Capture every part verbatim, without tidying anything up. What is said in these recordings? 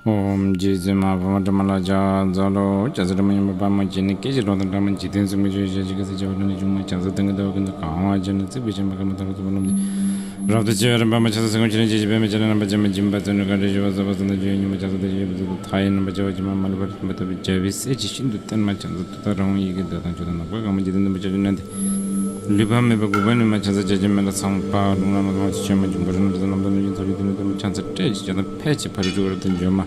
ཨོཾ་རྗེ་བཙུན་མ་འཕགས་མ་དྲི་མ་ལ་ཕྱག་འཚལ་ལོ། ལྕགས་ཟེར་དྲི་མ་ཡོན་པ་པདྨོ་གྱེན་ནས། སྐད་ཅིག་གྲོགས་དང་འདྲ་མ་འཇིག་རྟེན་གསུམ་གྱི་ཆོས་ཤེས་བྱ་ཞིང་སྐད་ཟེར་བྱ་བ་ལ་ནི་ཆུང་མ་ཕྱག་འཚལ་ལྡན་གྱི་ཟླ་བ་ཀུན་ཏུ་གང་བ་ཅན་ལ། བརྩེགས་པའི་བྱམས་པ་ཀུན་མ་དག་རུ་ཚུགས་པ་རྣམས་ཀྱིས། རབ་ཏུ་ཕྱེ་བའི་རིམ་པ་མ་ཕྱག་འཚལ་སེ་གོལ་ཆེན་རིན་ཆེན་གྱི་པདྨས་བྱས་ལ། རྣམ་པར་སྤྱན་མ་བྱིན་པ་བརྩོན་འགྲུས་དཀའ་འགྲེལ་ཞི་བ་སྭཱ་ཧཱ་སྭཱ་ཧཱ་དང་། ཆོས་དབྱིངས་ཉིད་མ་ཕྱག་འཚལ་བདག་གཞན་ཡོངས་སུ་རྫོགས་པ་ཟེར་ན། ཇི་ཡོད་མི་ཚད་པ་ཇི་མ་མ་ལུས་པ་རིག་པ་ཐོབ་པའི་རྒྱལ་པོའི་སྲས་ཀྱི་ཤིན་ཏུ་བརྟན་མ་ཕྱག་འཚལ་ཏུ་ད་རང་ཡི་གེ་འདོད་དང་ཆོས་དང་ནག་པོ་གང་མ་འཇིག་རྟེན་བདུན་པོ་ཆ་བཞི་ནན་ཏེ། ལུས་པ་མེད་པ་དགུག་པའི་ནུས་མ་ཕྱག་འཚལ་བྱ་ཞིང་མེ་ལྷ་ཚངས་པ་རླུང་ལྷ་མ་ཚངས་པ་ཆོས་མ་འབྱུང་བ་རི་རྣམས་སུ་རྣམ་དག་ནུས་ཅན་ཚོགས་ཀྱི་དུས་ནས་དུས་མ་ཕྱག་འཚལ་བཀྲ་ཤིས་ཤིང་རྟ་ཕལ་ཆེར་ཕ་རོལ་ཕྱོགས་རབ་ཏུ་འབྱོན་མ།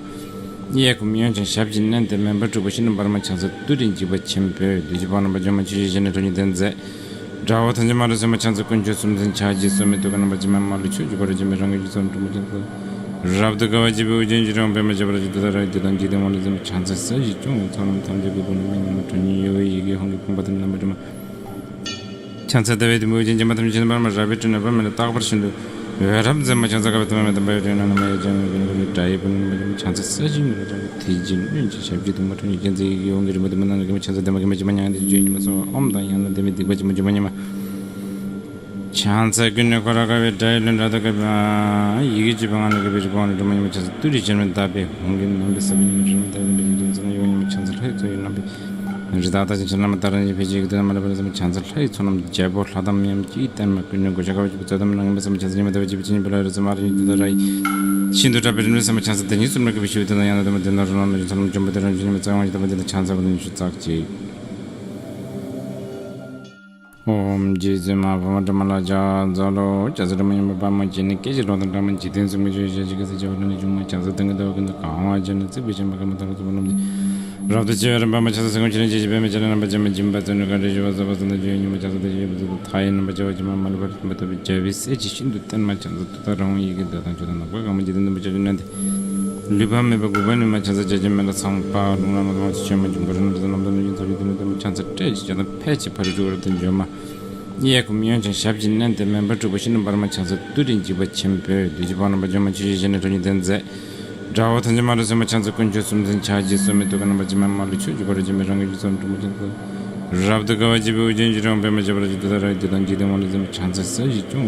གཡས་བསྐུམ་གཡོན་བརྐྱང་ཞབས་ཀྱིས་མནན་ཏེ་མེ་འབར་འཁྲུགས་པ་ཤིན་ཏུ་འབར་མ་ཕྱག་འཚལ་ཏུ་རེ་འཇིགས་པ་ཆེན་པོས་བདུད་ཀྱི་བ་རྣམ་པར་འཇོམས་མ་ཆུ་སྐྱེས་བཞི་ནི་ཁྲག་སྙོམས་ལྡན་མཛད། དགྲ་བོ་ཐམས་ཅད་མ་ལུས་གསོད་མ་ཕྱག་འཚལ་དཀོན་མཆོག་གསུམ་མཚོན་ཕྱག་རྒྱའི་སྲོག་མེད་ཐུགས་ཀར་རྣམ་པར་སྦྱིན་པ་མ་ལུས་ཕྱོགས་བཅུའི་འཁོར་ལོས་བྱིན་པའི་རང་གི་རྒྱུད་ཚོགས་རྣམས་སྤྲུལ་པ་ཅན་དུ། རབ་ཏུ་དགའ་བ་བརྗིད་པའི་དབུ་རྒྱན་གྱི་རི་བོང་པདྨ་བྱེ་བ་ཅན་དུ་ད་རང་གི་དང་འཇིག་རྟེན་དབང་ལུས་འཛིན་པ་ཕྱག་འཚལ་ས་གཞི་སྐྱོང་བའི་ཚོགས་རྣམས་ཐམས་ཅད་ཀྱི་སྒོ་ནས་མི་མཉམ་པ་ཁྲོ་གཉེར་གཡོ་བའི་ཡི་གེ་ཧཱུྃ་གི་ཕུང་པོ་དང་རྣམ་པར་སྒྲོལ་མ། ཕྱག་འཚལ་ཟླ་བའི་དུམ་བུས་བརྒྱན་ཅིང་མ་ཐམས་ཅད་ཕྱི་ནས་འབར་མ་རལ་པའི་སྤྲིན་ནི་པདྨ་ལ་རྟག་པར་ཤིན་ཏུ་འོད་རབ་མཛད་མ་ཕྱག་འཚལ་དཀའ་བའི་ཐུབ་པ་མེ་ལྡན་པ་ཡི་རིགས་རྣམས་ནི་མ་ཡི་ལྗང་གུ་ཀུན་ཀུན་གྱི་དགྲ་ཡི་བུ་ནི་མ་ལྗང་ཕྱག་འཚལ་ས་གཞི་ཉིད་ལ་ལྗང་གུ་དེ་བཞིན་སྣོད་ཀྱི་ཞབས་ཀྱི་ཐུགས་མ་ཁྲོ་གཉེར་ཅན་ཚེ་ཡི་ཡིད་འོང་གི་རི་མོ་དུ་མ་ནང་ལ་གི་མ་ཕྱག་འཚལ་ལྡན་མ་གི་མ་ཇི་མ་ཉང་དེ་བརྗོད་ཉི་མ་སོ་ཨོམ་དང་ཡང་ན་ལྡན་མི་སྡིག་པ་ཇི་མ་ཇི་མ་ཉི་མ། ཕྱག་འཚལ་ཀུན་ནས་འཁོར་བར་དགའ་བའི་དགྲ་ཡི་བློན་ལ་དགའ་བའི་ཡི་གེ་བཅུ་པ་ངང་ལ་གི་བའི་རིག་པ་ནི་སྒྲོལ་མ་ཉི་མ་ཕྱག་འཚལ་ཏུ་རེ་ཅན་མི་འདའ་བའི་ཧོང་གི་ནང་གི་ས་བུ་ཉི་མ་རི་མ་ད་ཡི་ལྡན་པའི་རིགས་ཀྱི་ཚོགས་ན་ཡོ་ཉི་མ་ཕྱག་འཚལ་ལྷ་ཡི་ཚོགས་ཡི་རྣམ་པའི། རི་དྭགས་དང་ཅི་ཕྱིར་བླ་མ་ད་རང་གི་ཕན་ཕྱིར་གྱི་དོན་མ་ལུས་པར་སེམས་ཕྱག་འཚལ་ལྷ་ཡི་ཚོགས་རྣམས་རྒྱལ་པོ་ལྷ་དང་མི་མཉམ་གྱི་བརྟན་མ་ཀུན་ནས་གོ་ཆ་དཀའ་བ་ཆུ་བོ་རྩ་དམ་ནང་ངན་པ་སེམས་ཕྱག་འཚལ་ཉི་མ་ད་བ་ཅི་བ་ཅི་ཉི་པ་ལ་རི་ཙི་མ་རི་ཉི་ཏུ་ད་ར་ཡི། ཤིན་ཏུ་དྲག་པའི་རིམ་གྲོའི་སེམས་ཕྱག་འཚལ་དེ་ཉིད་གསུམ་ལ་གུས་པའི་ཞབས་ཀྱིས་དོན་དང་ཡང་ན་དོན་པ་དེ་ན་རོ་ལ་ལ་ཡི་ཚོགས་རྣམས་འཇོམས་པ་དེ་རང་བྱུང་ཉི་མ་རྩ་བ་ཡི་དམ་པ་དེ་ན་ཕྱག་འཚལ་བ་དང་ཉི་ཤུ་རྩ་གཅིག་ཨོཾ་རྗེ་བཙུན་མ་འཕགས་མ་དྲི་མ་ལ་ཕྱག་འཚལ་ལོ། ལྕགས་ཟེར་དྲི་མ་ཡོན་པ་པདྨོ་གྱེན་ནས། སྐད་ཅིག་གྲོགས་དང་འདྲ་མ་འཇིག་རྟེན་གསུམ་གྱི་ཆོས་ཤེས་བྱ་ཞིང་སྐད་ཟེར་བྱ་བ་ལ་ནི་ཆུང་མ་ཕྱག་འཚལ་ལྡན་གྱི་ཟླ་བ་ཀུན་ཏུ་གང་བ་ཅན་ལ། བརྩེགས་པའི་བྱམས་པ་ཀུན་མ་དག་རུ་ཚུགས་པ་རྣམས་ཀྱིས། རབ་ཏུ་ཕྱེ་བའི་རིམ་པ་མ་ཕྱག་འཚལ་སེ་གོལ་ཆེན་རིན་ཆེན་གྱི་པདྨས་བྱས་ལ། རྣམ་པར་སྤྱན་མ་བྱིན་པ་བརྩོན་འགྲུས་དཀའ་འགྲེལ་ཞི་བ་སྭཱ་ཧཱ་སྭཱ་ཧཱ་དང་ཆོས་དབྱིངས་ཉིད་མ་ཕྱག་འཚལ་ཏེ་ཡོད་པ་ཚུལ་དུ་མཐའ་ཡས་རྣམ་པར་རྒྱལ་བ་ཇི་མ་མ་ལུས་པ་རིག་པ་ཐོབ་པའི་རྒྱལ་པོའི་སྲས་ཀྱི་ཤིན་ཏུ་བརྟན་མ་ཕྱག་འཚལ་ཏུ་ད་རང་ཡི་གེ་འདོད་དང་ཆོས་དང་ནག་པོ་གང་མ་འཇིག་རྟེན་བདུན་པོ་ཆ་བཞི་ནན་ཏེ། ལུས་པ་མེད་པ་དགུག་པའི་ནུས་མ་ཕྱག་འཚལ་བྱ་ཞིང་མེ་ལྷ་ཚངས་པ་རླུང་ལྷ་མ་ཚངས་པ་ཆུ་སྐྱེས་མ་ཇི་མ་ཇི་མ་ཉི་མ་རི་རྣམས་སུ་རྣམ་དག་ནུས་ཅན་ཚོགས་ཀྱི་དུས་ནས་དུས་མ་ཕྱག་འཚལ་བཀྲ་ཤིས་ཤིང་རྟ་ཕལ་ཆེར་ཕ་རོལ་ཕྱོགས་རབ་ཏུ་འབྱོན་མ། གཡས་བསྐུམ་གཡོན་བརྐྱང་ཞབས་ཀྱིས་མནན་ཏེ་མེ་འབར་འཁྲུགས་པ་ཤིན་ཏུ་འབར་མ་ཕྱག་འཚལ་ཏུ་རེ་འཇིགས་པ་ཆེན་པོས་བདུད་ཀྱི་བ་རྣམ་པར་འཇོམས་མ་ཆུ་སྐྱེས་བཞི་ནི་ཁྲག་སྙོམས་ལྡན་མཛད། དགྲ་བོ་ཐམས་ཅད་མ་ལུས་གསོད་མ་ཕྱག་འཚལ་དཀོན་མཆོག་གསུམ་མཚོན་ཕྱག་རྒྱའི་སྲོག་མེད་ཐུགས་ཀར་རྣམ་པར་སྦྱིན་པ་མ་ལུས་ཕྱོགས་བཅུའི་འཁོར་ལོས་བྱིན་པའི་རང་གི་རྒྱུད་ཚོགས་རྣམས་སྤྲུལ་པ་ཅན་དུ། རབ་ཏུ་དགའ་བ་བརྗིད་པའི་དབུ་རྒྱན་གྱི་རི་བོང་པདྨ་བྱེ་བ་ཅན་དུ་ད་ར་ཡི་དུས་དང་འཇིག་རྟེན་དབང་ལུས་འཛིན་པ་ཕྱག་འཚལ་ས་གཞི་སྐྱོང་བའི་ཚོགས་རྣམས་ཐམས་ཅད་ཀྱི་སྒོ་ནས་མི་མཉམ་པ་ཁྲོ་གཉེར་གཡོ་བའི་ཡི་གེ་ཧཱུྃ་གི་ཕུང་པོ་དང་རྣམ་པར་སྒྲོལ་མ།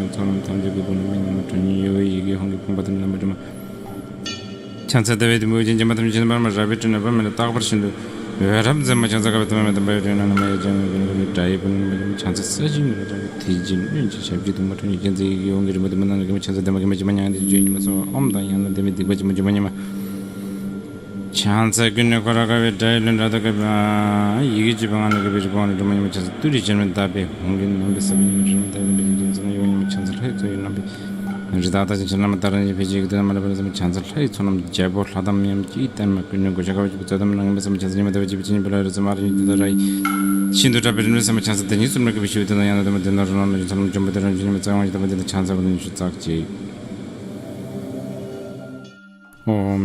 ཕྱག་འཚལ་ཟླ་བའི་དུམ་བུས་བརྒྱན་ཅིང་མ་ཐམས་ཅད་ཕྱི་ནས་འབར་མ་རལ་པའི་སྤྲིན་ནི་པདྨ་ལ་རྟག་པར་ཤིན་ཏུ་འོད་རབ་མཛད་མ་ཕྱག་འཚལ་དཀའ་བའི་ཐུབ་པ་མེ་ལྡན་པ་ཡི་རིགས་རྣམས་ནི་མ་ཡི་ལྗང་གུ་ཀུན་ཀུན་གྱི་དགྲ་ཡི་བུ་ནི་མ་ལྗང་ཕྱག་འཚལ་ས་གཞི་ཉིད་ལ་ལྗང་གུ་དེ་བཞིན་སྣོད་ཀྱི་ཞབས་ཀྱི་ཐུབ་མ་ཁྲོ་གཉེར་ཅན་ཚེ་ཡི་ཡིད་འོང་གི་རི་མོ་དུ་མ་ནང་ལ་གི་མ་ཕྱག་འཚལ་ལྡན་མ་གི་མ་ཇི་མ་ཉང་དེ་བརྗོད་ཉི་མ་སོ་ཨོམ་དང་ཡང་ན་ལྡན་མི་སྡིག་པ་ཇི་མ་ཇི་མ་ཉི་མ། ཕྱག་འཚལ་ཀུན་ནས་འཁོར་བར་དགའ་བའི་དགྲ་ཡི་བློན་ལ་དགའ་བའི་ཡི་གེ་བཅུ་པ་ངང་ལ་གི་བའི་རིག་པ་ནི་སྒྲོལ་མ་ཉི་མ་ཕྱག་འཚལ་ཏུ་རེ་ཅན་མི་འདའ་བའི་ཧོང་གི་ནང་གི་ས་བུ་ཉི་མ་རི་མ་ད་ཡི་ལྡན་པའི་རིགས་ཀྱི་ཚོགས་ན་ཡོ་ཉི་མ་ཕྱག་འཚལ་ལྷ་ཡི་ཚོགས་ཡི་རྣམ་པའི། རི་དྭགས་དང་ཅི་ཕྱིར་བླ་མ་ད་རང་གི་ཕན་ཕྱིར་གྱི་དོན་མ་ལུས་པར་སེམས་ཕྱག་འཚལ་ལྷ་ཡི་ཚོགས་རྣམས་རྒྱལ་པོ་ལྷ་དང་མི་མཉམ་གྱི་བརྟན་མ་ཀུན་ནས་གོ་ཆ་དཀའ་བ་ཆུ་བོ་རྩ་དམ་ནང་ངན་པ་སེམས་ཕྱག་འཚལ་ཉི་མ་ཟླ་བ་བཅུ་པའི་ཕྱི་ཉིན་པ་ལ་རི་ཙི་མ་རི་ཉིན་དུ་ད་ར་ཡི། ཤིན་ཏུ་དྲག་པའི་རིམ་གྲོའི་སེམས་ཕྱག་འཚལ་དེ་ཉིད་གསུམ་ལ་གུས་པའི་ཞབས་ཀྱིས་དོན་དང་ཡང་ན་དོན་པ་དེ་ན་རོ་ལངས་ལ་ཡི་ཚོགས་རྣམས་འཇོམས་པ་དེ་རང་བྱུང་ཉི་མ་རྩ་བའི་དབང་གིས་དམ་པ་དེ་ན་ཕྱག་འཚལ་བ་དང་ཉི་ཤུ་རྩ་གཅིག་ཨོཾ་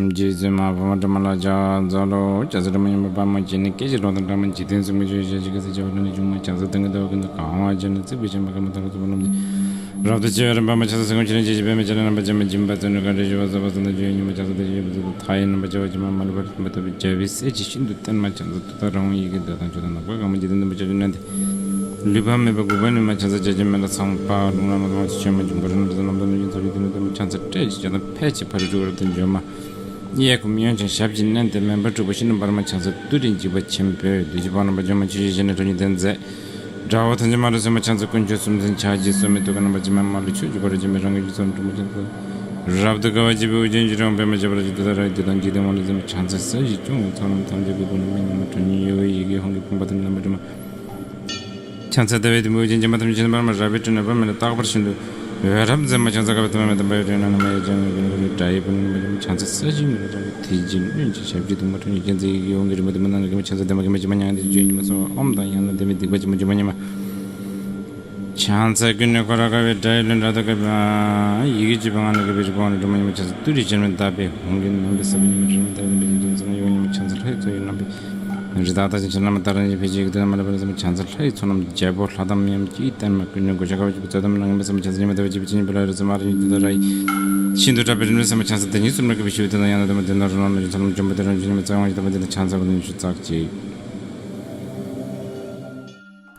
རྗེ་བཙུན་མ་འཕགས་མ་དྲི་མ་ལ་ཕྱག་འཚལ་ལོ། ལྕགས་ཟེར་དྲི་མ་ཡོན་པ་པདྨོ་གྱེན་ནས། སྐད་ཅིག་གྲོགས་དང་འདྲ་མིན་འཇིག་རྟེན་གསུམ་གྱི་ཆོས་ཤེས་བྱ་ཞིང་སྐད་ཟེར་བྱ་བ་ལ་ནི་ཆུང་མ་ཕྱག་འཚལ་ལྡན་གྱི་ཟླ་བ་ཀུན་ཏུ་གང་བ་ཅན་ལ། བརྩེགས་པའི་བྱམས་པ་ཀུན་མ་དག་རུ་ཚུགས་པ་རྣམས་ཀྱིས། རབ་ཏུ་ཕྱེ་བའི་རིམ་པ་མ་ཕྱག་འཚལ་སེ་གོལ་ཆེན་རིན་ཆེན་གྱི་པདྨས་བྱས་ལ། རྣམ་པར་སྤྱན་མ་བྱིན་པ་བརྩོན་འགྲུས་དཀའ་འགྲེལ་ཞི་བ་སྭཱ་ཧཱ་སྭཱ་ཧཱ་དང་ཆོས་དབྱིངས་ཉིད་མ་ཕྱག་འཚལ་ཏེ་ཡོད་པ་ཚུལ་དུ་མཐའ་ཡས་རྣམ་པར་རྒྱལ་བ་ཇི་མ་མ་ལུས་པ་རིག་པ་ཐོབ་པའི་རྒྱལ་པོའི་སྲས་ཀྱི་ཤིན་ཏུ་བརྟན་མ་ཕྱག་འཚལ་ཏུ་ད་རང་ཡི་གེ་འདོད་དང་ཆོས་དང་ནག་པོ་གང་མ་འཇིག་རྟེན་བདུན་པོ་ཆ་བཞི་ནན་ཏེ། ལུས་པ་མེད་པ་དགུག་པའི་ནུས་མ་ཕྱག་འཚལ་བྱ་ཞིང་མེ་ལྷ་ཚངས་པ་རླུང་ལྷ་མ་ཚངས་པ་ཆུ་སྐྱེས་མ་ཇི་མ་རི་རྣམས་སུ་རྣམ་དག་ནུས་ཅན་ཚོགས་ཀྱི་དུས་ནས་དུས་མ་ཕྱག་འཚལ་བཀྲ་ཤིས་ཤིང་རྟ་ཕལ་ཆེར་ཕ་རོལ་ཕྱོགས་རབ་ཏུ་འབྱོན་མ། གཡས་བསྐུམ་གཡོན་བརྐྱང་ཞབས་ཀྱིས་མནན་ཏེ་མེ་འབར་འཁྲུགས་པ་ཤིན་ཏུ་འབར་མ་ཕྱག་འཚལ་ཏུ་རེ་འཇིགས་པ་ཆེན་པོས་བདུད་ཀྱི་བ་རྣམ་པ་ཇི་མ་ཆུ་སྐྱེས་བཞི་ནི་ཁྲག་སྙོམས་ལྡན་མཛད། དགྲ་བོ་ཐམས་ཅད་མ་ལུས་གསོད་མ་ཕྱག་འཚལ་དཀོན་མཆོག་གསུམ་མཚོན་ཕྱག་རྒྱའི་སྲོག་མེད་ཐུགས་ཀར་རྣམ་པ་སྦྱིན་པ་མ་ལུས་ཕྱོགས་བཅུའི་འཁོར་ལོས་བྱིན་པའི་རང་གི་རྒྱུད་ཚོགས་རྣམས་སྤྲུལ་པ་ཅན་དུ། རབ་ཏུ་དགའ་བ་བརྗིད་པའི་དབུ་རྒྱན་གྱི་རི་བོང་པདྨ་བྱེ་བ་ཅན་དུ་ད་ར་ཡི་དུས་དང་འཇིག་རྟེན་དབང་ལུས་འཛིན་པ་ཕྱག་འཚལ་ས་གཞི་སྐྱོང་བའི་ཚོགས་རྣམས་ཐམས་ཅད་ཀྱི་སྒོ་ནས་མི་མཉམ་པ་ཁྲོ་གཉེར་གཡོ་བའི་ཡི་གེ་ཧཱུྃ་གི་ཕུང་པོ་དང་རྣམ་པར་སྒྲོལ་མ། ཕྱག་འཚལ་ཟླ་བའི་དུམ་བུས་བརྒྱན་ཅིང་མ་ཐམས་ཅད་ཕྱི་ནས་འབར་མ་རལ་པའི་སྤྲིན་ནི་པདྨ་ལ་རྟག་པར་ཤིན་ཏུ་འོད་རབ་མཛད་མ་ཕྱག་འཚལ་དཀའ་བའི་ཐུབ་པ་མེ་ལྡན་པ་ཡི་རིགས་རྣམས་ནི་མ་ཡི་ལྗང་གུ་ཀུན་ཀུན་གྱི་དགྲ་ཡི་བུ་ནི་མ་ལྗང་ཕྱག་འཚལ་ས་གཞི་ཉིད་ལ་ལྗང་གུ་དེ་བཞིན་སྣོད་ཀྱི་ཞབས་ཀྱི་ཐུབ་མ་ཁྲོ་གཉེར་ཅན་ཚེ་ཡི་ཡིད་འོང་གི་རི་མོ་དུ་མ་ནང་ལ་གི་མ་ཕྱག་འཚལ་ལྡན་མ་གི་མ་ཇི་མ་ཉང་དེ་བརྗོད་ཉི་མ་སོ་ཨོམ་དང་ཡང་ན་ལྡན་མི་སྡིག་པ་ཇི་མ་ཇི་མ་ཉི་མ། ཕྱག་འཚལ་ཀུན་ནས་འཁོར་བར་དགའ་བའི་དགྲ་ཡི་བློན་ལ་དགའ་བའི་ཡི་གེ་བཅུ་པ་ངང་ལ་གི་བའི་རིག་པ་ནི་སྒྲོལ་མ་ཉི་མ་ཕྱག་འཚལ་ཏུ་རེ་ཅན་མི་འདའ་བའི་ཧོང་གི་ནང་གི་ས་བུ་ཉི་མ་རི་མ་ད་ཡི་ལྡན་པའི་རིགས་ཀྱི་ཚོགས་ན་ཡོ་ཉི་མ་ཕྱག་འཚལ་ལྷ་ཡི་ཚོགས་ཡི་རྣམ་པའི། རི་དྭགས་དང་ཅི་ཕྱིར་བླ་མ་ད་རང་གི་ཕན་ཕྱིར་གྱི་དོན་མ་ལུས་པར་སེམས་ཕྱག་འཚལ་ལྷ་ཡི་ཚོགས་རྣམས་རྒྱལ་པོ་ལྷ་དང་མི་མཉམ་གྱི་བརྟན་མ་ཀུན་ནས་གོ་ཆ་དཀའ་བ་བརྗིད་པའི་རྩ་དམ་ནང་ངན་པ་སེམས་ཕྱག་འཚལ་ཉི་མ་ཟླ་བ་བརྗིད་པའི་ཕྱི་ཉིན་པ་ལ་རི་ཙི་མ་རི་ཉིན་དུ་ད་ར་ཡི། ཤིན་ཏུ་དྲག་པའི་རིམ་གྲོའི་སེམས་ཕྱག་འཚལ་དེ་ཉིད་གསུམ་ལ་གུས་པའི་ཞབས་ཀྱིས་དོན་དང་ཡང་ན་དོན་པ་དེ་ན་རོ་ལངས་ལ་ཡི་ཚོགས་རྣམས་འཇོམས་པ་དེ་རང་བྱུང་ཉི་མ་རྩ་བའི་དབང་གིས་དམ་པ་དེ་ན་ཕྱག་འཚལ་བ་དང་ཉི་ཤུ་རྩ་གཅིག་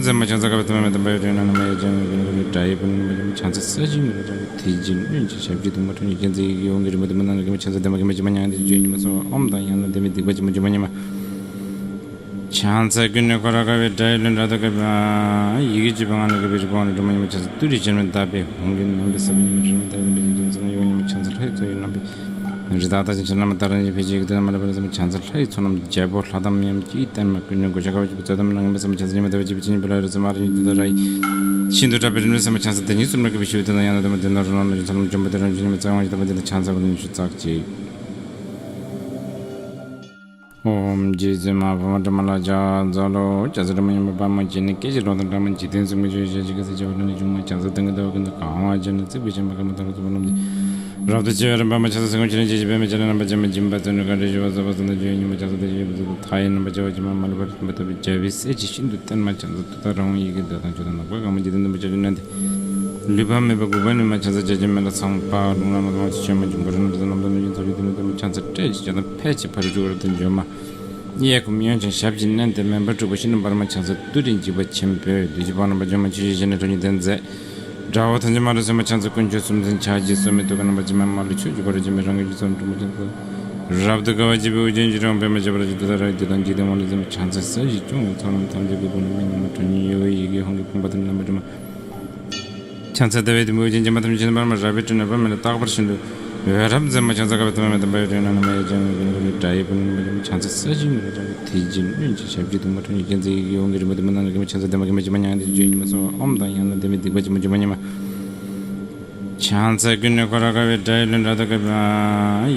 མཚན་མ་ཕྱག་འཚལ་དཀའ་བའི་ཐ་མལ་མེ་ཏོག་དཔལ་ཡོན་ཕྲེང་ན་མ་ཡི་ཅན་མི་ཀུན་ཀུན་གྱི་དགྲ་ཡི་བུ་ནི་མ་ཡི་ཕྱག་འཚལ་ས་གཞི་མི་རོ་ཅན་གྱི་དེ་བཞིན་གནོན་ཅིང་ཞབས་ཀྱི་གདུང་མ་ཁྲོད་ནས་མཁྱེན་བརྩེ་ཡི་གེ་ཡོངས་ཀྱི་རིམ་པ་དུ་མ་ནང་ལ་མཁན་པོ་ཕྱག་འཚལ་བདེ་མ་མཁན་པོ་བྱེ་མ་མྱང་འདས་ཀྱི་བརྗོད་ཉི་མ་སོགས་ཨོམ་དང་ཡང་ན་བདེ་མི་སྡིག་པ་བྱེ་མ་བྱེ་མ་ཉི་མ། ཕྱག་འཚལ་ཀུན་ནས་འཁོར་བར་དགའ་བའི་དགྲ་ཡི་ལུས་འདྲ་དོ་དགའ་བ། ཡི་གེ་བཅུ་པ་ངང་ལས་དགའ་བའི་རིག་པ་དབང་ལས་སྒྲོལ་མ་ཉི་མ་ཕྱག་འཚལ་ཏུ་རེ་ཅན་མི་བདག་པའི་ཧོང་གི་ནང་པའི་ས་བོན་ཉི་མ་རིམ་མེ་ལྟ་བུ་ལྡན་པའི་རིགས་ཀྱི་ཚོགས་ནི་ཡོ་ཉི་མ་ཕྱག་འཚལ་ལྷ་ཡི་ཚོགས་ཡི་རྣམ་པའི་རི་དྭགས་དང་ཅན་ཕྱག་ན་མ་ཏཱ་ར་ཉི་ཕལ་ཆེར་གྱི་དོན་མ་ལ་བར་སེམས་ཕྱག་འཚལ་ལྷ་ཡི་ཚོགས་རྣམས་རྒྱལ་པོ་ལྷ་དང་མཉམ་གྱི་བསྟན་མ་ཀུན་ནས་གོ་ཆ་དཀའ་བ་བཅུ་པ་རྩ་དམ་ནང་མེད་སམ་ཕྱག་འཚལ་ཉི་མ་ལྟ་བུ་བཅུ་པ་ཅན་ཉི་མ་བླ་རེ་ཚེ་མ་ར་ཉི་ཏུ་ད་ར་ཡི་ཤིན་ཏུ་དྲག་པའི་རིམ་གྲོ་སེམས་ཕྱག་འཚལ་དེ་ཉིད་གསུམ་ལ་གུས་པའི་ཞུ་བའི་དོན་དང་ཡང་ན་དོན་མ་དོན་དང་རོ་ལངས་ལ་ཡོན་ཚ་ལམ་འཇོམས་པ་དེ་རང་བྱུང་ཚ་ལམ་འཇོམས་པ་དེ་རང་བྱུང་ཉི་མ་རྩ་དབང་ཞི་ལྟ་བ་འདི་ནི་ཕྱག་འཚལ་བ་ནི་ཉི་ཤུ་རྩ་གཅིག་ཨོཾ་རྗེ་བཙུན་མ་འཕགས་མ་དྲི་མ་ལ་ཕྱག་འཚལ་ལོ། ཇ་ཚ་དྲི་མ་ཡིན་པ་པདྨ་འབྱེད་ནི། སྐད་ཅིག་གྲོགས་དང་འདྲ་མ་འཇིག་རྟེན་གསུམ་གྱི་ཆོས་བཤད་ཕྱི་ཁ་ཟས་བྱ་བ་ལ་ནི་ཆུང་མ་བྱང་ས་སྟེང་གི་ཟླ་བ་ཀུན་ཏུ་གང་བ་ཅན་ལ་བརྩེགས་པའི་བྱམས་པ་ཀརྨ་ཐར་ལ་སོགས་པ་རྣམས་ཀྱིས་རབ་ཏུ་ཕྱེ་བའི་རིམ་པ་མ་ཆགས་སེ་གོང་ཆེན་རིན་ཆེན་གྱི་པདྨའི་སྤྱན་ལ་རྣམ་པར་བཅས་མ་སྦྱིན་པ་བརྩོན་འགྲུས་གང་དྲན་ཞུ་བ་སོགས་པ་གསང་སྟེ་ཆོས་ཉིད་མ་ཆགས་སོ། དེ་བཞིན་ཡོད་པའི་ཚུལ་དུ་མཐའ་ཡས་རྣམ་པར་རྒྱལ་བ་ཇི་མ་མ་ལུས་པ་རིག་པ་ཐོབ་པའི་རྒྱལ་པོའི་སྲས་ཀྱི་ཤིན་ཏུ་བརྟན་མ་བྱང་ས་ཏུཏྟཱ་ར་ཧཱུྃ་ཡི་གེ་བཟླས་དང་མཆོད་དང་ནག་པོའི་དགའ་མོ་འཇིག་རྟེན་བདུན་པོ་ཆ་བཞག་ནན་ཏེ། ལུས་པ་མེད་པ་དགུག་པ་ནི་མ་བྱང་ས་བྱ་བྱེད་མེད་ལ་ཚངས་པ་རླུང་ལ་མ་སོང་བ་ཆུ་ཆེན་མ་འབྱུང་པོ་རི་ལ་འབྲུ་ལམ་དང་ལུས་ཅན་ཚོགས་ཀྱི་དུས་ནི་བདུན་པོ་ཆང་ས་སྤྲད་ཞིང་བྱ་དང་ཕལ་ཆེར་ཕ་རོལ་ཕྱོགས་རབ་ཏུ་འབྱོན་མ། གཡས་བསྐུམ་གཡོན་བརྐྱང་ཞབས་ཀྱིས་མནན་ཏེ་མེ་འབར་འཁྲུགས་པ་ཤིན་ཏུ་འབར་མ་ཆང་ས་ཏུ་རེ་འཇིགས་པ་ཆེན་པོས་བདུད་ཀྱི་བ་རྣམ་པར་འཇོམས་མ་ཆུ་ཤེལ་བཞིན་ནི་ཁྲོ་གཉེར་ལྡན་མཛད། དགྲ་བོ་ཐམས་ཅད་མ་ལུས་གསོད་མ་ཆང་ས་དཀོན་མཆོག་གསུམ་མཚོན་ཕྱག་རྒྱའི་སྲོག་མེད་ཐུགས་ཀར་རྣམ་པར་བཅས་མ་མ་ལུས་ཆོས་ཀྱི་འཁོར་ལོ་བཅས་མའི་རང་གི་རྒྱུད་ཚོགས་རྣམས་སྤྲུལ་པ་ཅན་དུ། རབ་ཏུ་དགའ་བ་བརྗིད་པའི་དབུ་རྒྱན་གྱི་རིང་པདྨ་བྱེ་བ་ལ་ཇི་ལྟར་ར་ཡི་དུས་དང་འཇིག་རྟེན་དབང་ལུང་ཟིན་པ་ཆང་ས་ས་གཞི་སྐྱོང་བའི་ཚོགས་རྣམས་ཐམས་ཅད་ཀྱི་སྒོ་ནས་མི་ཉམས་པ་ཁྲོ་གཉེར་ཡོལ་བའི་ཡི་གེ་ཧཱུྃ་གི་ཕུང་པོ་དང་རྣམ་པར་སྤྲུལ་མ། ཆང་ས་ཟླ་བའི་དུམ་བུས་བརྒྱན་ཅིང་མ་ཐམས་ཅད་འབར་མ་རལ་པའི་སྤྲིན་ནི་པདྨ་ལས་རྟག་པར་ཤིན་ཏུ་འོད་རབ་མཛད་མ། ཆང་ས་དཀར་པོའི་ཐུར་མ་མེ་ལྟར་འབར་བའི་སྤྲིན་ནི་ནམ་མཁའི་ཡང་ལྗང་གུ་ཀུན་ཏུ་སྒྲ་ཡི་བུ་ལོན་མ་ཆང་ས་ས་གཞི་ངོས་ལ་ལྗང་གུ་དེ་བཞིན་ནོན་ཅིང་ཞབས་ཀྱི་གདུང་མ་ཁྲོ་གཉེར་ཅན་མཛད་ཡི་གེ་ཧཱུྃ་གི་རིམ་པ་དུ་མ་ནང་ལ་གི་མ་ཆང་ས་ལྡན་མ་གི་མ་ཅི་མ་མྱང་དེ་བརྗོད་ཉི་མ་སོང་ཨོཾ་དང་ཡང་ན་ལྡན་མའི་སྡིག་པ་ཅི་མ་ཅི་མ་ཉི་མ། ཆང་ས་ཀུན་ནས་འཁོར་བར་དགའ་བའི་དགྲ་ཡི་ལུས་འདྲ་དག་གི་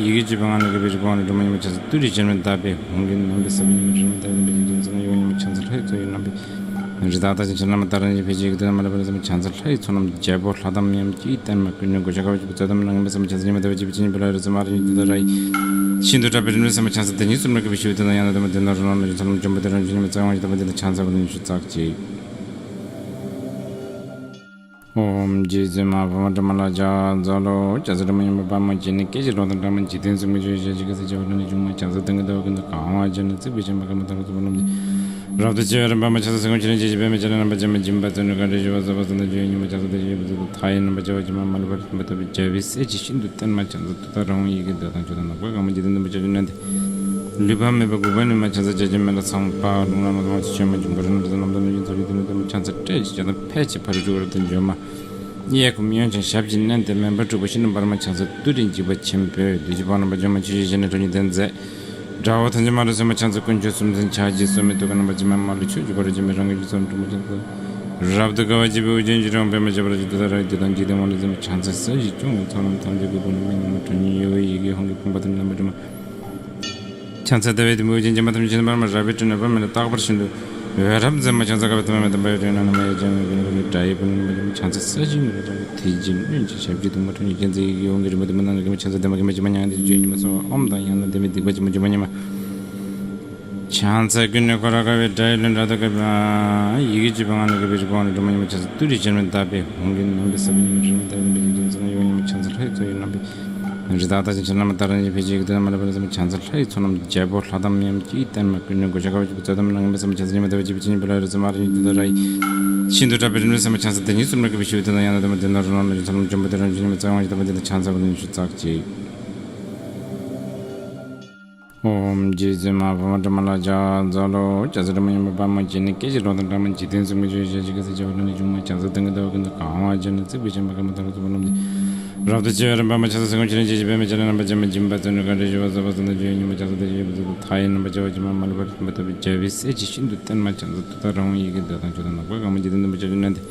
ཡི་གེ་བཅུ་པ་ངང་ལས་གི་བི་རི་གོང་ལས་སྒྲོལ་མ་ཉི་མ་ཆང་ས་ཏུ་རེ་ཅན་མ་བཟླས་པའི་ཧཱུྃ་གི་རྣམ་པའི་ས་བོན་ཉི་མ་རི་རི་མ་བཟླས་པའི་རྣམ་པའི་ཡོངས་ཡོངས་ཉི་མ་ཆང་ས་ལྷའི་ཚོགས་ཡི་རྣམ་པའི། རི་དྭགས་དང་བཞིན་ཆེན་ལྷ་མ་དང་རིན་ཆེན་ཕལ་ཆེར་གྱི་དོན་མ་ལ་བར་སེམས་ཆང་ས་ལྷ་ཡི་ཚོགས་རྣམས་རྒྱལ་པོ་ལྷ་དང་མི་མཉམ་གྱི་བརྟན་མ་ཀུན་ནས་གོ་ཆ་དཀའ་བ་བཅུ་པོ་རྩོད་དམ་ལ་ངན་པའི་བསམ་ཆང་ས་ཉི་མ་ཟླ་བ་བཅུ་པའི་ཕྱི་ཉིན་པ་ལ་རི་ཙི་མ་རི་ཉིན་དུ་ད་ར་ཡི་ཤིན་ཏུ་དྲག་པའི་རིམ་གྲོའི་སེམས་ཆང་ས་དེ་ཉིད་གསུམ་ར་གི་བི་ཤུ་བི་དོན་དང་ཡང་ན་དེ་མ་དེ་ན་རུ་ལོ་ན་རི་ཚོགས་རྣམས་འཇོམས་པ་དེ་རང་བཞིན་ཉི་མ་ཚེ་དབང་ཞི་དམ་པ་དེ་ན་ཆང་ས་བ་དང་ཉི་ཤུ་རྩ་གཅིག་ཨོཾ་རྗེ་བཙུན་མ་འཕགས་མ་དྲི་མ་ལ་ཕྱག་འཚལ་ལོ། ཇ་ཚ་དྲི་མ་ཡིན་པ་པདྨ་འབྱེད་ནི། སྐད་ཅིག་གྲོགས་དང་འདྲ་མ་འཇིག་རྟེན་གསུམ་གྱི་ཆོས་བཤད་ཕྱི་ཁ་ཟས་བྱ་བ་ལ་ནི་ཆུང་མ་བྱང་ས་སྟེང་གི་ཟླ་བ་ཀུན་ཏུ་གང་བ་ཅན་ལ་བརྩེགས་པའི་བྱམས་པ་ཀརྨ་ཐར་ལ་སོགས་པ་རྣམས་ཀྱིས་རབ་ཏུ་ཕྱེ་བའི་རིམ་པ་མ་ཆགས་སེ་གོང་ཆེན་རིན་ཆེན་གྱི་པདྨའི་སྤྱན་ལ་རྣམ་པར་བཅས་མ་སྦྱིན་པ་བརྩོན་འགྲུས་གང་དྲན་ཞུ་བ་སོགས་པ་གསང་སྟེ་ཆོས་ཉིད་མ་ཆགས་སོ། དེ་བཞིན་ཡོད་པའི་ཚུལ་དུ་མཐའ་ཡས་རྣམ་པར་རྒྱལ་བ་ཇི་མ་མ་ལུས་པ་རིག་པ་ཐོབ་པའི་རྒྱལ་པོའི་སྲས་ཀྱི་ཤིན་ཏུ་བརྟན་མ་ཆང་ས་ཏུཏྟཱ་ར་ཧཱུྃ་ཡི་གེ་བཟླས་དང་མཆོད་དང་ནག་པོའི་དགའ་མོ་འཇིག་རྟེན་བདུན་པོ་ཆ་བཞག་ནན་ཏེ། ལུས་པ་མེད་པ་དགུག་པ་ནི་མ་ཆང་ས་བྱ་བྱེད་མེད་ལ་ཚངས་པ་རླུང་ལ་མ་སོང་བ་ཆུ་ཆེན་མ་འབྱུང་པོ་རི་ལ་འབྲུ་ལམ་དང་ལུས་ཅན་ཚོགས་ཀྱི་དུས་ནི་བདུན་པོ་ཆང་ས་སྤྲད་ཞིང་བྱ་དང་ཕལ་ཆེར་ཕ་རོལ་ཕྱོགས་རབ་ཏུ་འབྱོན་མ། གཡས་བསྐུམ་གཡོན་བརྐྱང་ཞབས་ཀྱིས་མནན་ཏེ་མེ་འབར་འཁྲུགས་པ་ཤིན་ཏུ་འབར་མ་ཆང་ས་ཏུ་རེ་འཇིགས་པ་ཆེན་པོས་བདུད་ཀྱི་བ་རྣམ་པར་འཇོམས་མ་ཆུ་ཤེལ་བཞིན་ནི་ཁྲོ་གཉེར་ལྡན་མཛད། དགྲ་བོ་ཐམས་ཅད་མ་ལུས་གསོད་མ་ཆང་ས་དཀོན་མཆོག་གསུམ་མཚོན་ཕྱག་རྒྱའི་སྲོག་མེད་ཐུགས་ཀར་རྣམ་པར་བཅས་མ་མ་ལུས་ཆོས་ཀྱི་འཁོར་ལོ་བཅས་མའི་རང་གི་རྒྱུད་ཚོགས་རྣམས་སྤྲུལ་པ་ཅན་དུ། རབ་ཏུ་དགའ་བ་བརྗིད་པའི་དབུ་རྒྱན་གྱི་རིང་པདྨ་བྱེ་བ་ལ་ཇི་ལྟར་ར་ཡི་དུས་དང་འཇིག་རྟེན་དབང་ལུང་ཟིན་པ་ཆང་ས་ས་གཞི་སྐྱོང་བའི་ཚོགས་རྣམས་ཐམས་ཅད་ཀྱི་སྒོ་ནས་མི་ཉམས་པ་ཁྲོ་གཉེར་ཡོལ་བའི་ཡི་གེ་ཧཱུྃ་གི་ཕུང་པོ་དང་རྣམ་པར་སྤྲུལ་མ། ཆང་ས་ཟླ་བའི་དུམ་བུས་བརྒྱན་ཅིང་མ་ཐམས་ཅད་འབར་མ་རལ་པའི་སྤྲིན་ནི་པདྨ་ལས་རྟག་པར་ཤིན་ཏུ་འོད་རབ་མཛད་མ། ཆང་ས་དཀར་པོའི་ཐུར་མ་མེ་ལྟར་འབར་བའི་སྤྲིན་ནི་ནམ་མཁའི་ཡང་ལྗང་གུ་ཀུན་ཏུ་སྒྲ་ཡི་བུ་ལོན་མ་ཆང་ས་ས་གཞི་ངོས་ལ་ལྗང་གུ་དེ་བཞིན་ནོན་ཅིང་ཞབས་ཀྱི་གདུང་མ་ཁྲོ་གཉེར་ཅན་མཛད་ཡི་གེ་ཧཱུྃ་གི་རིམ་པ་དུ་མ་ནང་ལ་གི་མ། ཆང་ས་ལྡན་མ་གི་མ་ཅི་མ་མྱང་དེ་བརྗོད་ཉི་མ་སོང་ཨོཾ་དང་ཡང་ན་ལྡན་མའི་སྡིག་པ་ཅི་མ་ཅི་མ་ཉི་མ། ཆང་ས་ཀུན་ནས་འཁོར་བར་དགའ་བའི་དགྲ་ཡི་ལུས་འདྲ་དག་གི་ཡི་གེ་བཅུ་པ་ངང་ལས་གི་བི་རི་གོང་ལས་སྒྲོལ་མ་ཉི་མ་ཆང་ས་ཏུ་རེ་ཅན་མ་བཟླས་པའི་ཧཱུྃ་གི་རྣམ་པའི་ས་བོན་ཉི་མ་རི་རི་མ་བཟླས་པའི་རྣམ་པའི་ཡོངས་ཡོངས་ཉི་མ་ཆང་ས་ལྷའི་ཚོགས་ཡི་རྣམ་པའི། རི་དྭགས་དང་བཞིན་ཆེན་ལྷ་མ་དང་རིན་ཆེན་ཕལ་ཆེར་གྱི་དོན་མ་ལ་བར་སེམས་ཆང་ས་ལྷ་ཡི་ཚོགས་རྣམས་རྒྱལ་པོ་ལྷ་དང་མི་མཉམ་གྱི་བརྟན་མ་ཀུན་ནས་གོ་ཆ་དཀའ་བ་བཅུ་པོ་རྩོད་དམ་ལ་ངན་པའི་བསམ་པ་ཆང་ས་ཉི་མ་ཟླ་བ་བཅུ་པའི་ཕྱི་ཉིན་པ་ལ་རི་ཙི་མ་རི་ཉིན་དུ་ད་ར་ཡི་ཤིན་ཏུ་དྲག་པའི་རིམ་གྲོའི་སེམས་ཆང་ས་དེ་ཉིད་གསུམ་ར་གི་བི་ཤུ་བི་དོན་དང་ཡང་ན་དེ་མ་དེ་ན་རུ་ལོ་ན་རི་ཚོགས་རྣམས་འཇོམས་པ་དེ་རང་བཞིན་ཉི་མ་ཚེ་དབང་ཞི་དམ་པ་དེ་ན་ཆང་ས་བ་དང་ཉི་ཤུ་རྩ་གཅིག་ཨོཾ་རྗེ་བཙུན་མ་འཕགས་མ་དྲི་མ་ལ་ཕྱག་འཚལ་ལོ། ཇ་ཚ་དྲི་མ་ཡིན་པ་པདྨ་འབྱེད་ནི། སྐད་ཅིག་གྲོགས་དང་འདྲ་མ་འཇིག་རྟེན་གསུམ་གྱི་ཆོས་བཤད་ཕྱི་ཁ་ཟས་བྱ་བ་ལ་ནི་ཆུང་མ་བྱང་ས་སྟེང་གི་ཟླ་བ་ཀུན་ཏུ་གང་བ་ཅན་ལ་བརྩེགས་པའི་བྱམས་པ་ཀརྨ་ཐར་ལ་སོགས་པ་རྣམས་ཀྱིས་རབ་ཏུ་ཕྱེ་བའི་རིམ་པ་མ་ཆགས་སེ་གོང་ཆེན་རིན་ཆེན་གྱི་པདྨའི་སྤྱན་ལ་རྣམ་པར་བཅས་མ་སྦྱིན་པ་བརྩོན་འགྲུས་གང་དྲན་ཞུ་བ་སོགས་པ་གསང་སྟེ་ཆོས་ཉིད་མ་ཆགས་སོ། དེ་བཞིན་ཡོད་པའི་ཚུལ་དུ་མཐའ་ཡས་རྣམ་པར་རྒྱལ་བ་ཇི་མ་མ་ལུས་པ་རིག་པ་ཐོབ་པའི་རྒྱལ་པོའི་སྲས་ཀྱི་ཤིན་ཏུ་བརྟན་མ་བྱང་ས་ཏུཏྟཱ་ར་ཧཱུྃ་ཡི་གེ་བཟླས་དང་མཆོད་དང་ནག་པོའི་དགའ་མོ་འཇིག་རྟེན་བདུན་པོ་ཆ་བཞག་ནན་ཏེ།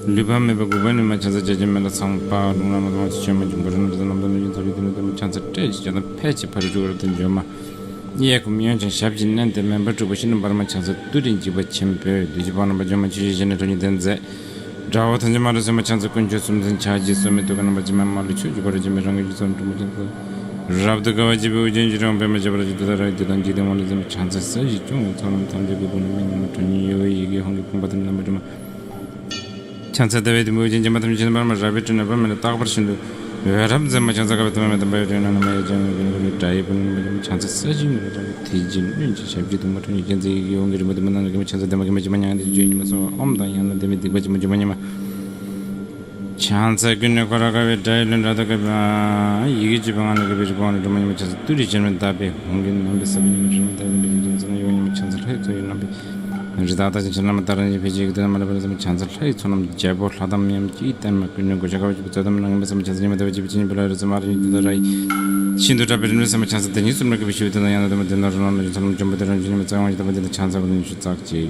ལུས་པ་མེད་པ་དགུག་པ་ནི་མ་ཆགས་ས་བྱ་བྱེད་མེད་ལ་ཚངས་པ་རླུང་ལ་མ་སོང་བ་ཆུ་ཆེན་མ་འབྱུང་པོ་རི་ལ་འབྲུ་ལམ་དང་ལུས་ཅན་ཚོགས་ཀྱི་དུས་ནི་བདུན་པོ་ཆང་ས་སྤྲད་ཅིང་བྱ་དང་ཕལ་ཆེར་ཕ་རོལ་ཕྱོགས་རབ་ཏུ་འབྱོན་མ། གཡས་བསྐུམ་གཡོན་བརྐྱང་ཞབས་ཀྱིས་མནན་ཏེ་མེ་འབར་འཁྲུགས་པ་ཤིན་ཏུ་འབར་མ་ཆང་ས་ཏུ་རེ་འཇིགས་པ་ཆེན་པོས་བདུད་ཀྱི་བ་རྣམ་པར་འཇོམས་མ་ཆུ་ཤེལ་བཞིན་ནི་ཁྲོ་གཉེར་ལྡན་མཛད། དགྲ་བོ་ཐམས་ཅད་མ་ལུས་གསོད་མ་ཆང་ས་དཀོན་མཆོག་གསུམ་མཚོན་ཕྱག་རྒྱའི་སྲོག་མེད་ཐུགས་ཀར་རྣམ་པར་བཅས་མ་མ་ལུས་ཆོས་ཀྱི་འཁོར་ལོ་བཅས་མའི་རང་གི་རྒྱུད་ཚོགས་རྣམས་སྤྲུལ་པ་ཅན་དུ། རབ་ཏུ་དགའ་བ་བརྗིད་པའི་དབུ་རྒྱན་གྱི་རིང་པདྨ་བྱེ་བ་ལ་ཇི་ལྟར་ར་ཡི་དུས་དང་འཇིག་རྟེན་དབང་ལུང་ཟིན་པ་ཆང་ས་ས་གཞི་སྐྱོང་བའི་ཚོགས་རྣམས་ཐམས་ཅད་ཀྱི་སྒོ་ནས་མི་ཉམས་པ་ཁྲོ་གཉེར་ཡོལ་བའི་ཡི་གེ་ཧཱུྃ་གི་ཕུང་པོ་དང་རྣམ་པར་སྤྲུལ་མ། ཆང་ས་ཟླ་བའི་དུམ་བུས་བརྒྱན་ཅིང་མ་ཐམས་ཅད་འབར་མ་རལ་པའི་སྤྲིན་ནི་པདྨ་ལས་རྟག་པར་ཤིན་ཏུ་འོད་རབ་མཛད་མ། ཆང་ས་དཀར་པོའི་ཐུར་མ་མེ་ལྟར་འབར་བའི་སྤྲིན་ནི་ནམ་མཁའི་ཡང་ལྗང་གུ་ཀུན་ཏུ་སྒྲ་ཡི་བུ་ལོན་མ་ཆང་ས་ས་གཞི་ངོས་ལ་ལྗང་གུ་དེ་བཞིན་ནོན་ཅིང་ཞབས་ཀྱི་གདུང་མ་ཁྲོ་གཉེར་ཅན་མཛད་ཡི་གེ་ཧཱུྃ་གི་རིམ་པ་དུ་མ་ནང་ལ་གི་མ། ཆང་ས་ལྡན་མ་གི་མ་ཅི་མ་མྱང་དེ་བརྗོད་ཉི་མ་སོང་ཨོཾ་དང་ཡང་ན་ལྡན་མའི་སྡིག་པ་ཅི་མ་ཅི་མ་ཉི་མ། ཆང་ས་ཀུན་ནས་འཁོར་བར་དགའ་བའི་སྒྲ་ཡི་ལུས་འདྲ་དག་གི་ཡི་གེ་བཅུ་པ་ངང་ལས་གི་བི་རི་གོང་ལས་སྒྲོལ་མ་ཉི་མ། ཆང་ས་ཏུ་རེ་ཅན་མ་བཟླས་པའི་ཧཱུྃ་གི་རྣམ་པའི་ས་བོན་ཉི་མ་རི་རི་མ་བཟླས་པའི་རྣམ་པའི་ཡོངས་ཡོངས་ཉི་མ། ཆང་ས་ལྷའི་ཚོགས་ཡི་རྣམ་པའི། རི་དྭགས་དང་བཞིན་ཆེན་ལྷ་མ་དང་རིན་ཆེན་ཕལ་ཆེར་གྱི་དོན་མ་ལ་བར་སེམས་ཆང་ས་ལྷའི་ཚོགས་རྣམས་རྒྱལ་པོ་ལྷ་དང་མི་མཉམ་གྱི་བརྟན་མ་ཀུན་ནས་གོ་ཆ་དཀའ་བ་བཅུ་པོ་རྩོད་དམ་ལ་ངན་པའི་བསམ་པ་ཆང་ས་ཉི་མ་ཟླ་བ་བཅུ་པའི་ཕྱི་ཉིན་པ་ལ་རི་ཙི་མ་རི་ཉིན་དུ་ད་ར་ཡི་ཤིན་ཏུ་དྲག་པའི་རིམ་གྲོའི་སེམས་ཆང་ས་དེ་ཉིད་གསུམ་ར་གི་བི་ཤུ་བི་དོན་དང་ཡང་ན་དེ་མ་དེ་ན་རུ་ལོ་ན་རི་ཚོགས་རྣམས་འཇོམས་པ་དེ་རང་བཞིན་ཉི་མ་ཚེ་དབང་ཞི་དམ་པ་དེ་ན་ཆང་ས་བ་དང་ཉི་ཤུ་རྩ་གཅིག་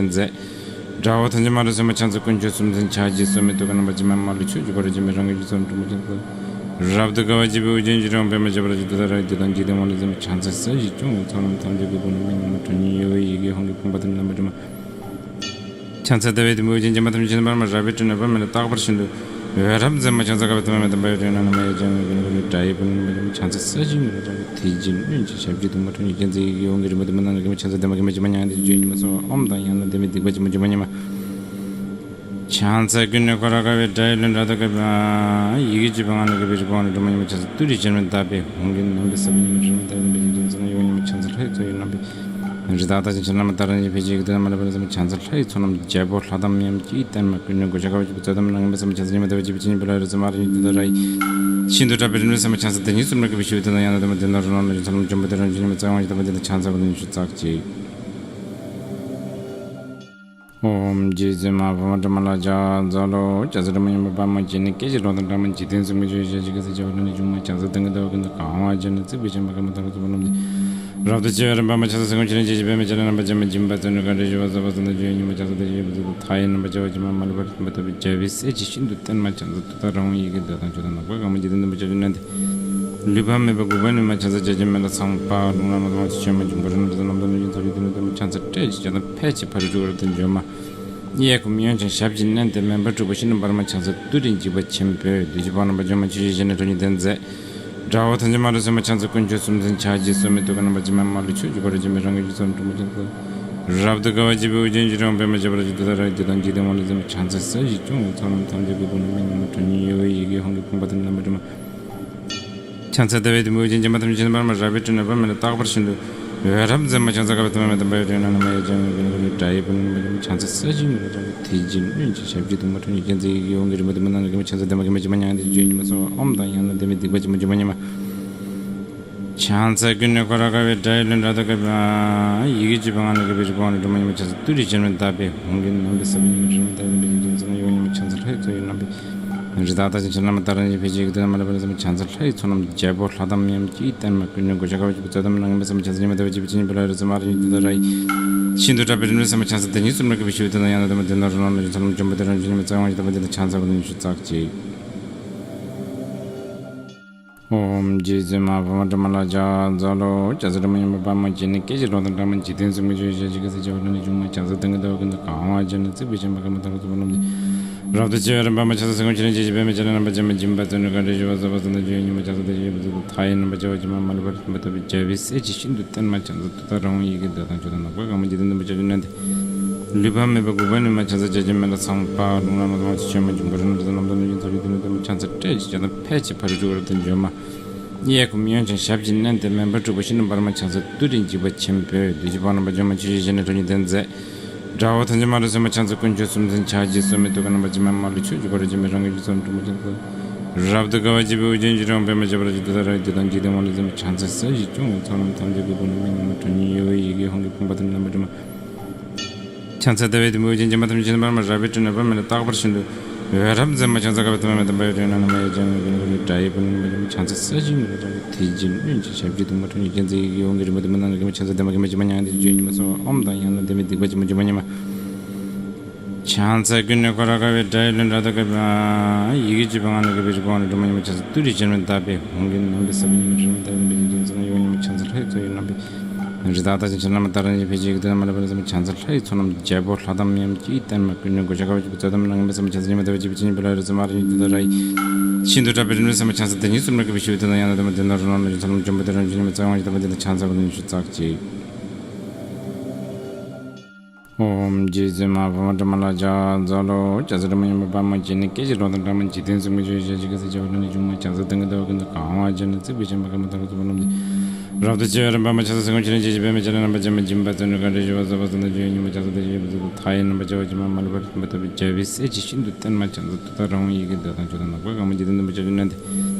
ལྡན་མཛད། དགྲ་བོ་ཐམས་ཅད་མ་ལུས་སེམས་དཔའ་ཕྱག་འཚལ་དཀོན་མཆོག་གསུམ་མཚོན་ཕྱག་རྒྱའི་སྲོལ་མེད་ཐུགས་ཀར་བསྣམས་པ་ཅི་མ་མ་ལུས་ཆོས་ཀྱི་འཁོར་ལོས་སྒྱུར་བའི་རང་གི་རྒྱུད་ཚོགས་རྣམས་སྤྲུལ་པ་ཅན། རབ་ཏུ་དགའ་བ་བརྗིད་པའི་དབུ་རྒྱན་གྱི་རི་བོ་པདྨ་བྱེ་བ་རི་ཁྲོད་དུ་རྡོ་རྗེ་གདན་དབང་ལུས་སེམས་དཔའ་ཕྱག་འཚལ་ས་གཞི་སྐྱོང་བའི་ཚོགས་རྣམས་ཐམས་ཅད་ཀྱི་སྐུ་ནི་མི་ཉམས་པ་དོན་གཉིས་ཡོད་པའི་ཡི་གེ་ཧཱུྃ་གི་ཕང་པོ་ཐམས་ཅད་རྣམ་པར་སྒྲོལ་མ། ཕྱག་འཚལ་ཟླ་བའི་དུམ་བུས་དབུ་རྒྱན་བརྒྱན་པ་ཐམས་ཅད་མཁྱེན་པ་པདྨ་རབ་དབྱེ་སྤྲིན་ནས་པདྨ་ལས་རྟག་པར་བཞིན་དུ་འོད་རབ་མཛད་མ། ཕྱག་འཚལ་དཀའ་བའི་ཐུན་མོང་མེ་ཏོག་དཔལ་ཡོན་ཕྲེང་ནས་མ་ཡལ་ཅན་མའི་གོ་ནོར་གྱི་སྒྲ་ཡི་ཕུ་ནུ་མ་ལུས་མ། ཕྱག་འཚལ་ས་གཞིའི་ངོས་ལ་བཀྲམ་པའི་ཐེག་ཆེན་སྣོད་ཀྱི་ཞབས་ཀྱི་ཟླུམ་པོ་ཁྲོ་གཉེར་རྒྱལ་མཚན་ཡི་གེ་ཧཱུྃ་གི་རི་མོ་དུ་མ་ནང་ལ་མཁན་པོ་ཕྱག་འཚལ་བདེ་མ་མཁན་པོ་བྱེ་མ་མྱང་འདས་ཀྱི་བརྗོད་ཉི་མ་སོགས་ཨོཾ་དང་ཡང་ན་བདེ་མའི་སྡིག་པ་བྱེ་མ་མྱང་མ། ཕྱག་འཚལ་ཀུན་ནས་འཁོར་བར་དགའ་བའི་སྒྲ་ཡི་ལྷུན་སྒྲ་དང་བཀོད་པའི་ཡི་གེ་བཅུ་པ་སྔགས་ནི་བཀོད་པའི་རིག་པ་དབང་ལས་སྒྲོལ་མ་མྱང་མ། ཕྱག་འཚལ་ཏུ་རེའི་སྤྱན་མས་གདབ་པའི་ཧཱུྃ་གི་སྣང་བུས་གསལ་བ་ཉི་མ་རིས་མེད་ལྟར་ལྡན་པའི་ཡིད་ཀྱི་མཚན་ཡོད་ཉི་མ། ཕྱག་འཚལ་ལྷ་ཡི་ཚོགས་ཀྱི་རྣམ་པའི་རི་དྭགས་དང་ཅན་ཕྱག་ན་མ་ཏཱ་ར་ནི་ཕན་ཕྱིར་ཡི་གེ་དུ་མ་ལ་པ་ལ་སེམས། ཕྱག་འཚལ་ལྷ་ཡི་ཚོགས་རྣམས་རྒྱལ་པོ་ལྷ་དང་མཉམ་གཅིག་བརྟན་མ་ཀུན་ནས་བགོ་བཤའ་དཀའ་བ་བརྗིད་པའི་རྩལ་དང་མ་ནང་ངན་པའི་སེམས་ཕྱག་འཚལ་ཉི་མ་ཟླ་བ་བརྗིད་པའི་སྤྱན་ནི་བུ་ལ་རི་རྩེ་མ་རི་ཉིད་དུ་དར་ར་ཡི། ཤིན་ཏུ་དྲག་པོའི་རིམ་གྲོ་སེམས་མ། ཕྱག་འཚལ་བདེན་བཞིའི་གསུང་རབ་བཀོད་པའི་ཞི་བའི་དོན་དང་ཡང་དག་ལྡན་པ་བདེན་བདག་རོ་ལངས་ལ་རིན་ཆེན་ལམ་འཇོམས་པ་དེ་རང་བྱུང་ཉི་མ་རྩ་དབང་ཞི་བདག་པོ་དེ་དང་ཕྱག་འཚལ་བ་དང་ཉི་ཤུ་རྩ་གཅིག་ཨོཾ་རྗེ་བཙུན་མ་འཕགས་མ་དྲི་མ་ལ་ཕྱག་འཚལ་ལོ། ཇ་ཚ་དྲི་མ་ཡིན་པ་པདྨ་འབྱེད་ནི། སྐད་ཅིག་གྲོགས་དང་འདྲ་མ་འཇིག་རྟེན་གསུམ་གྱི་ཆོས་ཞལ་གཅིག་གིས་གསལ་བྱེད་པ། ལྷ་ནི་ཆུང་མ་ཕྱག་འཚལ་ལྡན་གྱི་ཟླ་བ་ཀུན་ཏུ་གང་བ་ཅན། རྩིག་པའི་བྱེ་མ་སྐར་མ་ལྟར་རྫོགས་པ་རྣམས་ཀྱིས། རབ་ཏུ་ཕྱེ་བའི་རིམ་པ། མ་ཕྱག་འཚལ་སེར་སྔོ་ཆུ་ནས་སྐྱེས་ཀྱི་པདྨའི་སྤྱན། རྣམ་པར་བྱོན་པ་སྦྱིན་པ་བརྩོན་འགྲུས་དཀའ་འགྲེལ་ཞི་བ་རྩོལ་བ་བརྩོན་དང་བཅས་ཡོན་གཉིས་མ་ཕྱག་འཚལ་ཏེ་ཞི་བའི་གཟུགས་སུ། མཐའ་ཡས་རྣམ་པར་རྒྱལ་བ་ཇི་མ་མ་ལུས་པ་རིག་པ་ལྟ་བུའི་རྒྱལ་པོའི་སྲས་ཀྱི་ཤིན་ཏུ་བརྟན་མ་ཕྱག་འཚལ་ཏུཏྟཱ་ར་ཧཱུྃ། ཡི་གེ་འདོད་དང་ཆོས་དང་ནག་པོའི་དགའ་མ་འཇིག་རྟེན་བདུན་པོ་ཆར་ཆུ་ནན་ཏེ། ལུས་པ་མེད་པ་དགུག་པའི་ནུས་མ་ཕྱག་འཚལ་བྱ་བྱེད་མེ་ལྷ་ཚངས་པ། རླུང་ལྷ་མ་ཚང་བ་ཆུ་ཆེན་མོ་འབྱུང་པོ་རི་རྣམས་ལ་ཚོགས་རྣམས་ཐམས་ཅད་སྤྲས་ཤིང་བྱ་དང་ཕལ་ཆེར་ཕ་རོལ་ཏུ་ཕྱིན་པ་རབ་ཏུ་འབྱོན་མ། གཡས་བསྐུམ་གཡོན་བརྐྱང་ཞབས་ཀྱིས་མནན་ཏེ་མེ་འབར་འཁྲུགས་པ་ཤིན་ཏུ་འབར་མ་ཕྱག་འཚལ་ཏུ་རེ་འཇིགས་པ་ཆེན་པོས། བདུད་ཀྱི་དཔུང་རྣམ་པར་འཇོམས་མ་ཆུ་སྐྱེས་བཞད་ནག་ཁྲོ་གཉེར་ལྡན་མཛད། དགྲ་བོ་ཐམས་ཅད་དམར་རོ་སོན་མ་ཕྱག་འཚལ་དཀོན་མཆོག་གསུམ་མཚོན་ཕྱག་རྒྱའི་སོར་མོས་གཏུགས་པ་རྣམ་པར་བྱེ་མ་དམར་ལུ་ཆོས་ཀྱི་འཁོར་ལོ་བརྒྱན་པའི་རང་གི་རྒྱུད་ཚོགས་རྣམས་སྤྲུལ་པ་ཅན། རབ་ཏུ་དགའ་བ་བརྗིད་པའི་དབུ་རྒྱན་གྱི་རི་བོང་པདྨ་བྱེ་བ་རལ་གྲི་ཏུཏྟཱ་ར་ཡི། བདུད་དང་འཇིག་རྟེན་དབང་ལུང་ཟིན་པ་ཕྱག་འཚལ་ས་གཞི་སྐྱོང་བའི་ཚོགས་རྣམས་ཐམས་ཅད་ཀྱི་སྐུ་ནི་མི་མངོན་པ་ཁྲོ་གཉེར་ཡོལ་བའི་ཡི་གེ་ཧཱུྃ་གི་ཕུང་པོ་ལྟར་རྣམ་པར་སྤྲུལ་མ། ཕྱག་འཚལ་ཟླ་བའི་དུམ་བུས་བརྒྱན། སྦྱིན་པ་ཐམས་ཅད་མཆོག་ཏུ་འབར་མ། རལ་པའི་སྤྲིན་ནི་པདྨ་ལས་རྟག་པར་ཤིན་ཏུ་འོད་རབ་མཛད་མ། ཕྱག་འཚལ་དཀའ་བའི་ཐ་མལ་མེ་དམ་པ་ཡི་དྲིན་ལ། ནམ་མཁའ་ཡང་ལྗང་བའི་གུར་ནི་དགྲ་ཡི་དཔུང་རྣམ་པ་ཕྱག་འཚལ་ས་གཞིའི་ངོས་ལ་འཇམ་པའི་ཐིལ་གྱིས་བསྣུན་ཅིང་ཞབས་ཀྱི་གདུང་མ་ཁྲོ་གཉེར་ཅན་མཛད། ཡི་གེ་ཧཱུྃ་གི་རིམ་པ་བདུན་པོ་རྣམས་ལ་གུས་པས་ཕྱག་འཚལ། བདེ་མ་གིས་མ་བྱས་མ་མྱང་འདས་ཀྱི་སྦྱོར་བ་ཉིད་མ་སོང་བ། ཨོཾ་དང་ཡང་ན་བདེ་མའི་སྡིག་པ་ཆེན་པོ་འཇོམས་པ་ཉིད་མ། ཕྱག་འཚལ་ཀུན་ནས་འཁོར་བར་དགའ་བའི་དགྲ་ཡི་བློན་དགྲ་སྟོན་དགའ་བའི། ཡི་གེ་བཅུ་པ་ངང་ལས་དགའ་བའི་རིག་པ་དབང་ལུང་སྒྲོལ་མ་ཉིད་མ། ཕྱག་འཚལ་ཏུ་རེ་ཕྱིར་མི་ལྡང་བའི་ཧཱུྃ་གི་རྣམ་པའི་ས་བོན་ཉིད་མ། དྲི་མ་ལྟ་བུ་ལྡེམ་པའི་སྡིག་ཅན་ཚོགས་རྣམས་གཡོ་བ་ཉིད་མ། ཕྱག་འཚལ་ལྷ་ཡི་མཚོ་ཡི་རྣམ་པའི་རི་དྭགས་རྟགས་ཅན་ཕྱི་ནང་མ་དག་རང་བཞིན་ཕལ་ཆེར་ཡི་གེ་དོན་མ་ལུས་པ་རྣམས་ཕྱག་འཚལ་ལྷ་ཡི་ཚོགས་རྣམས་རྒྱལ་པོ་ལྷ་དང་མི་འམ་ཅི་ཡི་བརྟན་མ་ཀུན་ནས་གོ་ཆ་དཀའ་བ་བརྗིད་པའི་རྩལ་དང་ནང་ངེས་པའི་སེམས་ཕྱག་འཚལ་ཉི་མ་ཟླ་བ་བརྗིད་པའི་སྤྱན་གྱིས་འབུལ་ལ་རོལ་མཚོ་དམར་རི་ཉིད་ཏུ་ད་ར་ཡི། ཤིན་ཏུ་དྲག་པོའི་རིམ་གྲོའི་སེམས་ཕྱག་འཚལ་བདག་ཉིད་གསུམ་ལ་གུས་པའི་ཞབས་ཀྱིས་བཏུད་དང་ཡང་ན་བདེ་མ་བདེ་ན་རོ་ལངས་ལ་ཡི་ཚོགས་རྣམས་འཇོམས་པ་དེ་རང་བཞིན་ཉིད་མ། རྩ་བའི་དབང་ཕྱུག་དམ་པ་དེ་དང་ཕྱག་འཚལ་བ་དང་ཉི་ཤུ་རྩ་གཅིག་ཨོཾ་རྗེ་བཙུན་མ་འཕགས་མ་དྲི་མ་ལ་ཕྱག་འཚལ་ལོ། ཇ་ཚ་དྲི་མ་ཡིན་པ་པདྨ་འབྱེད་ནི། སྐད་ཅིག་གྲོགས་དང་འདྲ་མ་འཇིག་རྟེན་གསུམ་གྱི་ཆོས་ཞལ་གཅིག་གིས་གསལ་བྱེད་པ། ལྷ་ནི་ཆུང་མ་ཕྱག་འཚལ་ལྡན་གྱི་ཟླ་བ་ཀུན་ཏུ་གང་བ་ཅན། རྩིག་པའི་བྱེ་མ་སྐར་མ་ལྟར་རྫོགས་པ་རྣམས་ཀྱིས། རབ་ཏུ་ཕྱེ་བའི་རིམ་པ། མ་ཕྱག་འཚལ་སེར་སྔོ་ཆུ་ནས་སྐྱེས་ཀྱི་པདྨའི་སྤྱན། རྣམ་པར་བྱོན་པ་སྦྱིན་པ་བརྩོན་འགྲུས་དཀའ་འགྲེལ་ཞི་བ་རྩོལ་བ་བརྩོན་དང་བཅས་ཡོན་གཉིས་མ་ཕྱག་འཚལ་ཏེ་ཞི་བའི་གཟུགས་སུ། མཐའ་ཡས་རྣམ་པར་རྒྱལ་བ་ཇི་མ་མ་ལུས་པ་རིག་པ་ལྟ་བུའི་རྒྱལ་པོའི་སྲས་ཀྱི་ཤིན་ཏུ་བརྟན་མ་ཕྱག་འཚལ་ཏུཏྟཱ་ར་ཧཱུྃ། ཡི་གེ་འདོད་དང་ཆོས་དང་ནག་པོའི་དགའ་མ་འཇིག་རྟེན་བདུན་པོ་ཆར་ཆུ་ནན་ཏེ། ལུས་པ་མེད་པ་དགུག་པའི་ནུས་མ་ཕྱག་འཚལ་བྱ་བྱེད་མེ་ལྷ་ཚངས་པ། རླུང་ལྷ་མ་ཚང་བ་ཆུ་ཆེན་མོ་འབྱུང་པོ་རི་རྣམས་ལ་ཚོགས་རྣམས་ཐམས་ཅད་ཉིད་མ་ཚོགས་རིག་ཏུ་ནུས་ལྡན་མ། ཕྱག་འཚལ་སྤྲས་ཤིང་བྱ་དང་ཕལ་ཆེར་ཕ་རོལ་ཏུ་ཕྱིན་པ་རབ་ཏུ་འཇོམས་མ། གཡས་བསྐུམ་གཡོན་བརྐྱང་ཞབས་ཀྱིས་མནན་ཏེ་མེ་འབར་འཁྲུགས་པ་ཤིན་ཏུ་འབར་མ་ཕྱག་འཚལ་ཏུ་རེ་འཇིགས་པ་ཆེན་པོས། བདུད་ཀྱི་དཔུང་རྣམ་པར་འཇོམས་མ་ཆུ་སྐྱེས་བཞད་ནག་ཁྲོ་གཉེར་ལྡན་མཛད། དགྲ་བོ་ཐམས་ཅད་དམར་རོ་སོན་མ་ཕྱག་འཚལ་དཀོན་མཆོག་གསུམ་མཚོན་ཕྱག་རྒྱའི་སོར་མོས་གཏུགས་པ་རྣམ་པར་བྱེ་མ་དམར་ལུ་ཆོས་ཀྱི་འཁོར་ལོ་བརྒྱན་པའི་རང་གི་རྒྱུད་ཚོགས་རྣམས་སྤྲུལ་པ་ཅན། རབ་ཏུ་དགའ་བ་བརྗིད་པའི་དབུ་རྒྱན་གྱི་རི་བོང་པདྨ་བྱེ་བ་རལ་གྲི་ཏུཏྟཱ་ར་ཡི། བདུད་དང་འཇིག་རྟེན་དབང་ལུང་ཟིན་པ་ཕྱག་འཚལ་ས་གཞི་སྐྱོང་བའི་ཚོགས་རྣམས་ཐམས་ཅད་ཀྱི་སྐུ་ནི་མི་མངོན་པ་ཁྲོ་གཉེར་ཡོལ་བའི་ཡི་གེ་ཧཱུྃ་གི་ཕུང་པོ་ལྟར་རྣམ་པར་སྤྲུལ་མ། ཕྱག་འཚལ་ཟླ་བའི་དུམ་བུས་བརྒྱན། སྦྱིན་པ་ཐམས་ཅད་མཆོག་ཏུ་འབར་མ། རལ་པའི་སྤྲིན་ནི་པདྨ་ལས་རྟག་པར་ཤིན་ཏུ་འོད་རབ་མཛད་མ། ཕྱག་འཚལ་དཀའ་བའི་ཐ་མལ་མེ་དམ་པ་ཡི་དྲིན་ལ། ནམ་མཁའ་ཡང་ལྗང་བའི་གུར་ནི་དགྲ་ཡི་དཔུང་རྣམ་པ་ཕྱག་འཚལ་ས་གཞིའི་ངོས་ལ་འཇམ་པའི་ཐིལ་གྱིས་བསྣུན་ཅིང་ཞབས་ཀྱི་གདུང་མ་ཁྲོ་གཉེར་ཅན་མཛད། ཡི་གེ་ཧཱུྃ་གི་རིམ་པ་བདུན་པོ་རྣམས་ལ་གུས་པས་ཕྱག་འཚལ། བདེ་མ་གིས་མ་བྱས་མ་མྱང་འདས་ཀྱི་སྦྱོར་བ་ཉིད་མ་སོང་བ། ཨོཾ་དང་ཡང་ན་བདེ་མའི་སྡིག་པ་ཆེན་པོ་འཇོམས་པ་ཉིད་མ། ཕྱག་འཚལ་ཀུན་ནས་འཁོར་བར་དགའ་བའི་དགྲ་ཡི་བློན་དགྲ་སྟོན་དགའ་བའི། ཡི་གེ་བཅུ་པ་ངང་ལས་དགའ་བའི་རིག་པ་དབང་ལུང་སྒྲོལ་མ་ཉིད་མ། ཕྱག་འཚལ་ཏུ་རེ་ཕྱིར་མི་ལྡང་བའི་ཧཱུྃ་གི་རྣམ་པའི་ས་བོན་ཉིད་མ། དྲི་མ་ལྟ་བུ་ལྡེམ་པའི་སྡིག་ཅན་ཚོགས་རྣམས་གཡོ་བ་ཉིད་མ། ཕྱག་འཚལ་ལྷ་ཡི་མཚོ་ཡི་རྣམ་པའི་རི་དྭགས་རྟགས་ཅན་ཕྱི་ནང་མ་དག་རང་བཞིན་ཕལ་ཆེར་ཡི་གེ་དོན་དང་མ་ལུས་པ་རབ་མཛད་མ། ཕྱག་འཚལ་ལྷ་ཡི་ཚོགས་རྣམས་རྒྱལ་པོ་ལྷ་དང་མི་འམ་ཅི་ཡི་བརྟན་མ་ཀུན་ནས་གོ་ཆ་དཀའ་བ་བརྗིད་པའི་རྩལ་དང་ནང་ངེས་པའི་སེམས་ཕྱག་འཚལ་ཉི་མ་ཟླ་བ་བརྗིད་པའི་སྤྱན་གྱིས་འབུལ་ལ་རོལ་མཚོ་དམར་རི་ཉིད་ཏུ་ད་ར་ཡི། ཤིན་ཏུ་དྲག་པོའི་རིམ་གྲོའི་སེམས་མ་ཕྱག་འཚལ་བདག་ཉིད་གསུམ་ལ་གུས་པས་ཞི་བའི་དོན་དང་ཡང་ན་བདེ་མ་བདེ་ན་རོ་ལངས་ལ་ཡི་ཚོགས་རྣམས་འཇོམས་པ་དེ་རང་བཞིན་ཉིད་མ། རྩ་བའི་དབང་ཕྱུག་དམ་པ་དེ་དང་ཕྱག་འཚལ་བ་དང་ཉི་ཤུ་རྩ་གཅིག་ཨོཾ་རྗེ་བཙུན་མ་འཕགས་མ་དྲི་མ་ལ་ཕྱག་འཚལ་ལོ། ཇ་ཚ་དྲི་མ་ཡིན་པ་པདྨ་འབྱེད་ནི། སྐད་ཅིག་གྲོགས་དང་འདྲ་མ་འཇིག་རྟེན་གསུམ་གྱི་ཆོས་ཞལ་གཅིག་གིས་གསལ་བྱེད་པ། ལྷ་ནི་ཆུང་མ་ཕྱག་འཚལ་ལྡན་གྱི་ཟླ་བ་ཀུན་ཏུ་གང་བ་ཅན། རྩིག་པའི་བྱེ་མ་སྐར་མ་ལྟར་རྫོགས་པ་རྣམས་ཀྱིས། རབ་ཏུ་ཕྱེ་བའི་རིམ་པ། མ་ཕྱག་འཚལ་སེར་སྔོ་ཆུ་ནས་སྐྱེས་ཀྱི་པདྨའི་སྤྱན། རྣམ་པར་བྱོན་པ་སྦྱིན་པ་བརྩོན་འགྲུས་དཀའ་འགྲེལ་ཞི་བ་རྩོལ་བ་བརྩོན་དང་བཅས་ཡོན་གཉིས་མ་ཕྱག་འཚལ་ཏེ་ཞི་བའི་གཟུགས་སུ། མཐའ་ཡས་རྣམ་པར་རྒྱལ་བ་ཇི་མ་མ་ལུས་པ་རིག་པ་ལྟ་བུའི་རྒྱལ་པོའི་སྲས་ཀྱི་ཤིན་ཏུ་བརྟན་མ་ཕྱག་འཚལ་ཏུཏྟཱ་ར་ཧཱུྃ། ཡི་གེ་འདོད་དང་ཆོས་དང་ནག་པོའི་དགའ་མ་འཇིག་རྟེན་བདུན་པོ་ཆར་ཆུ་ནན་ཏེ།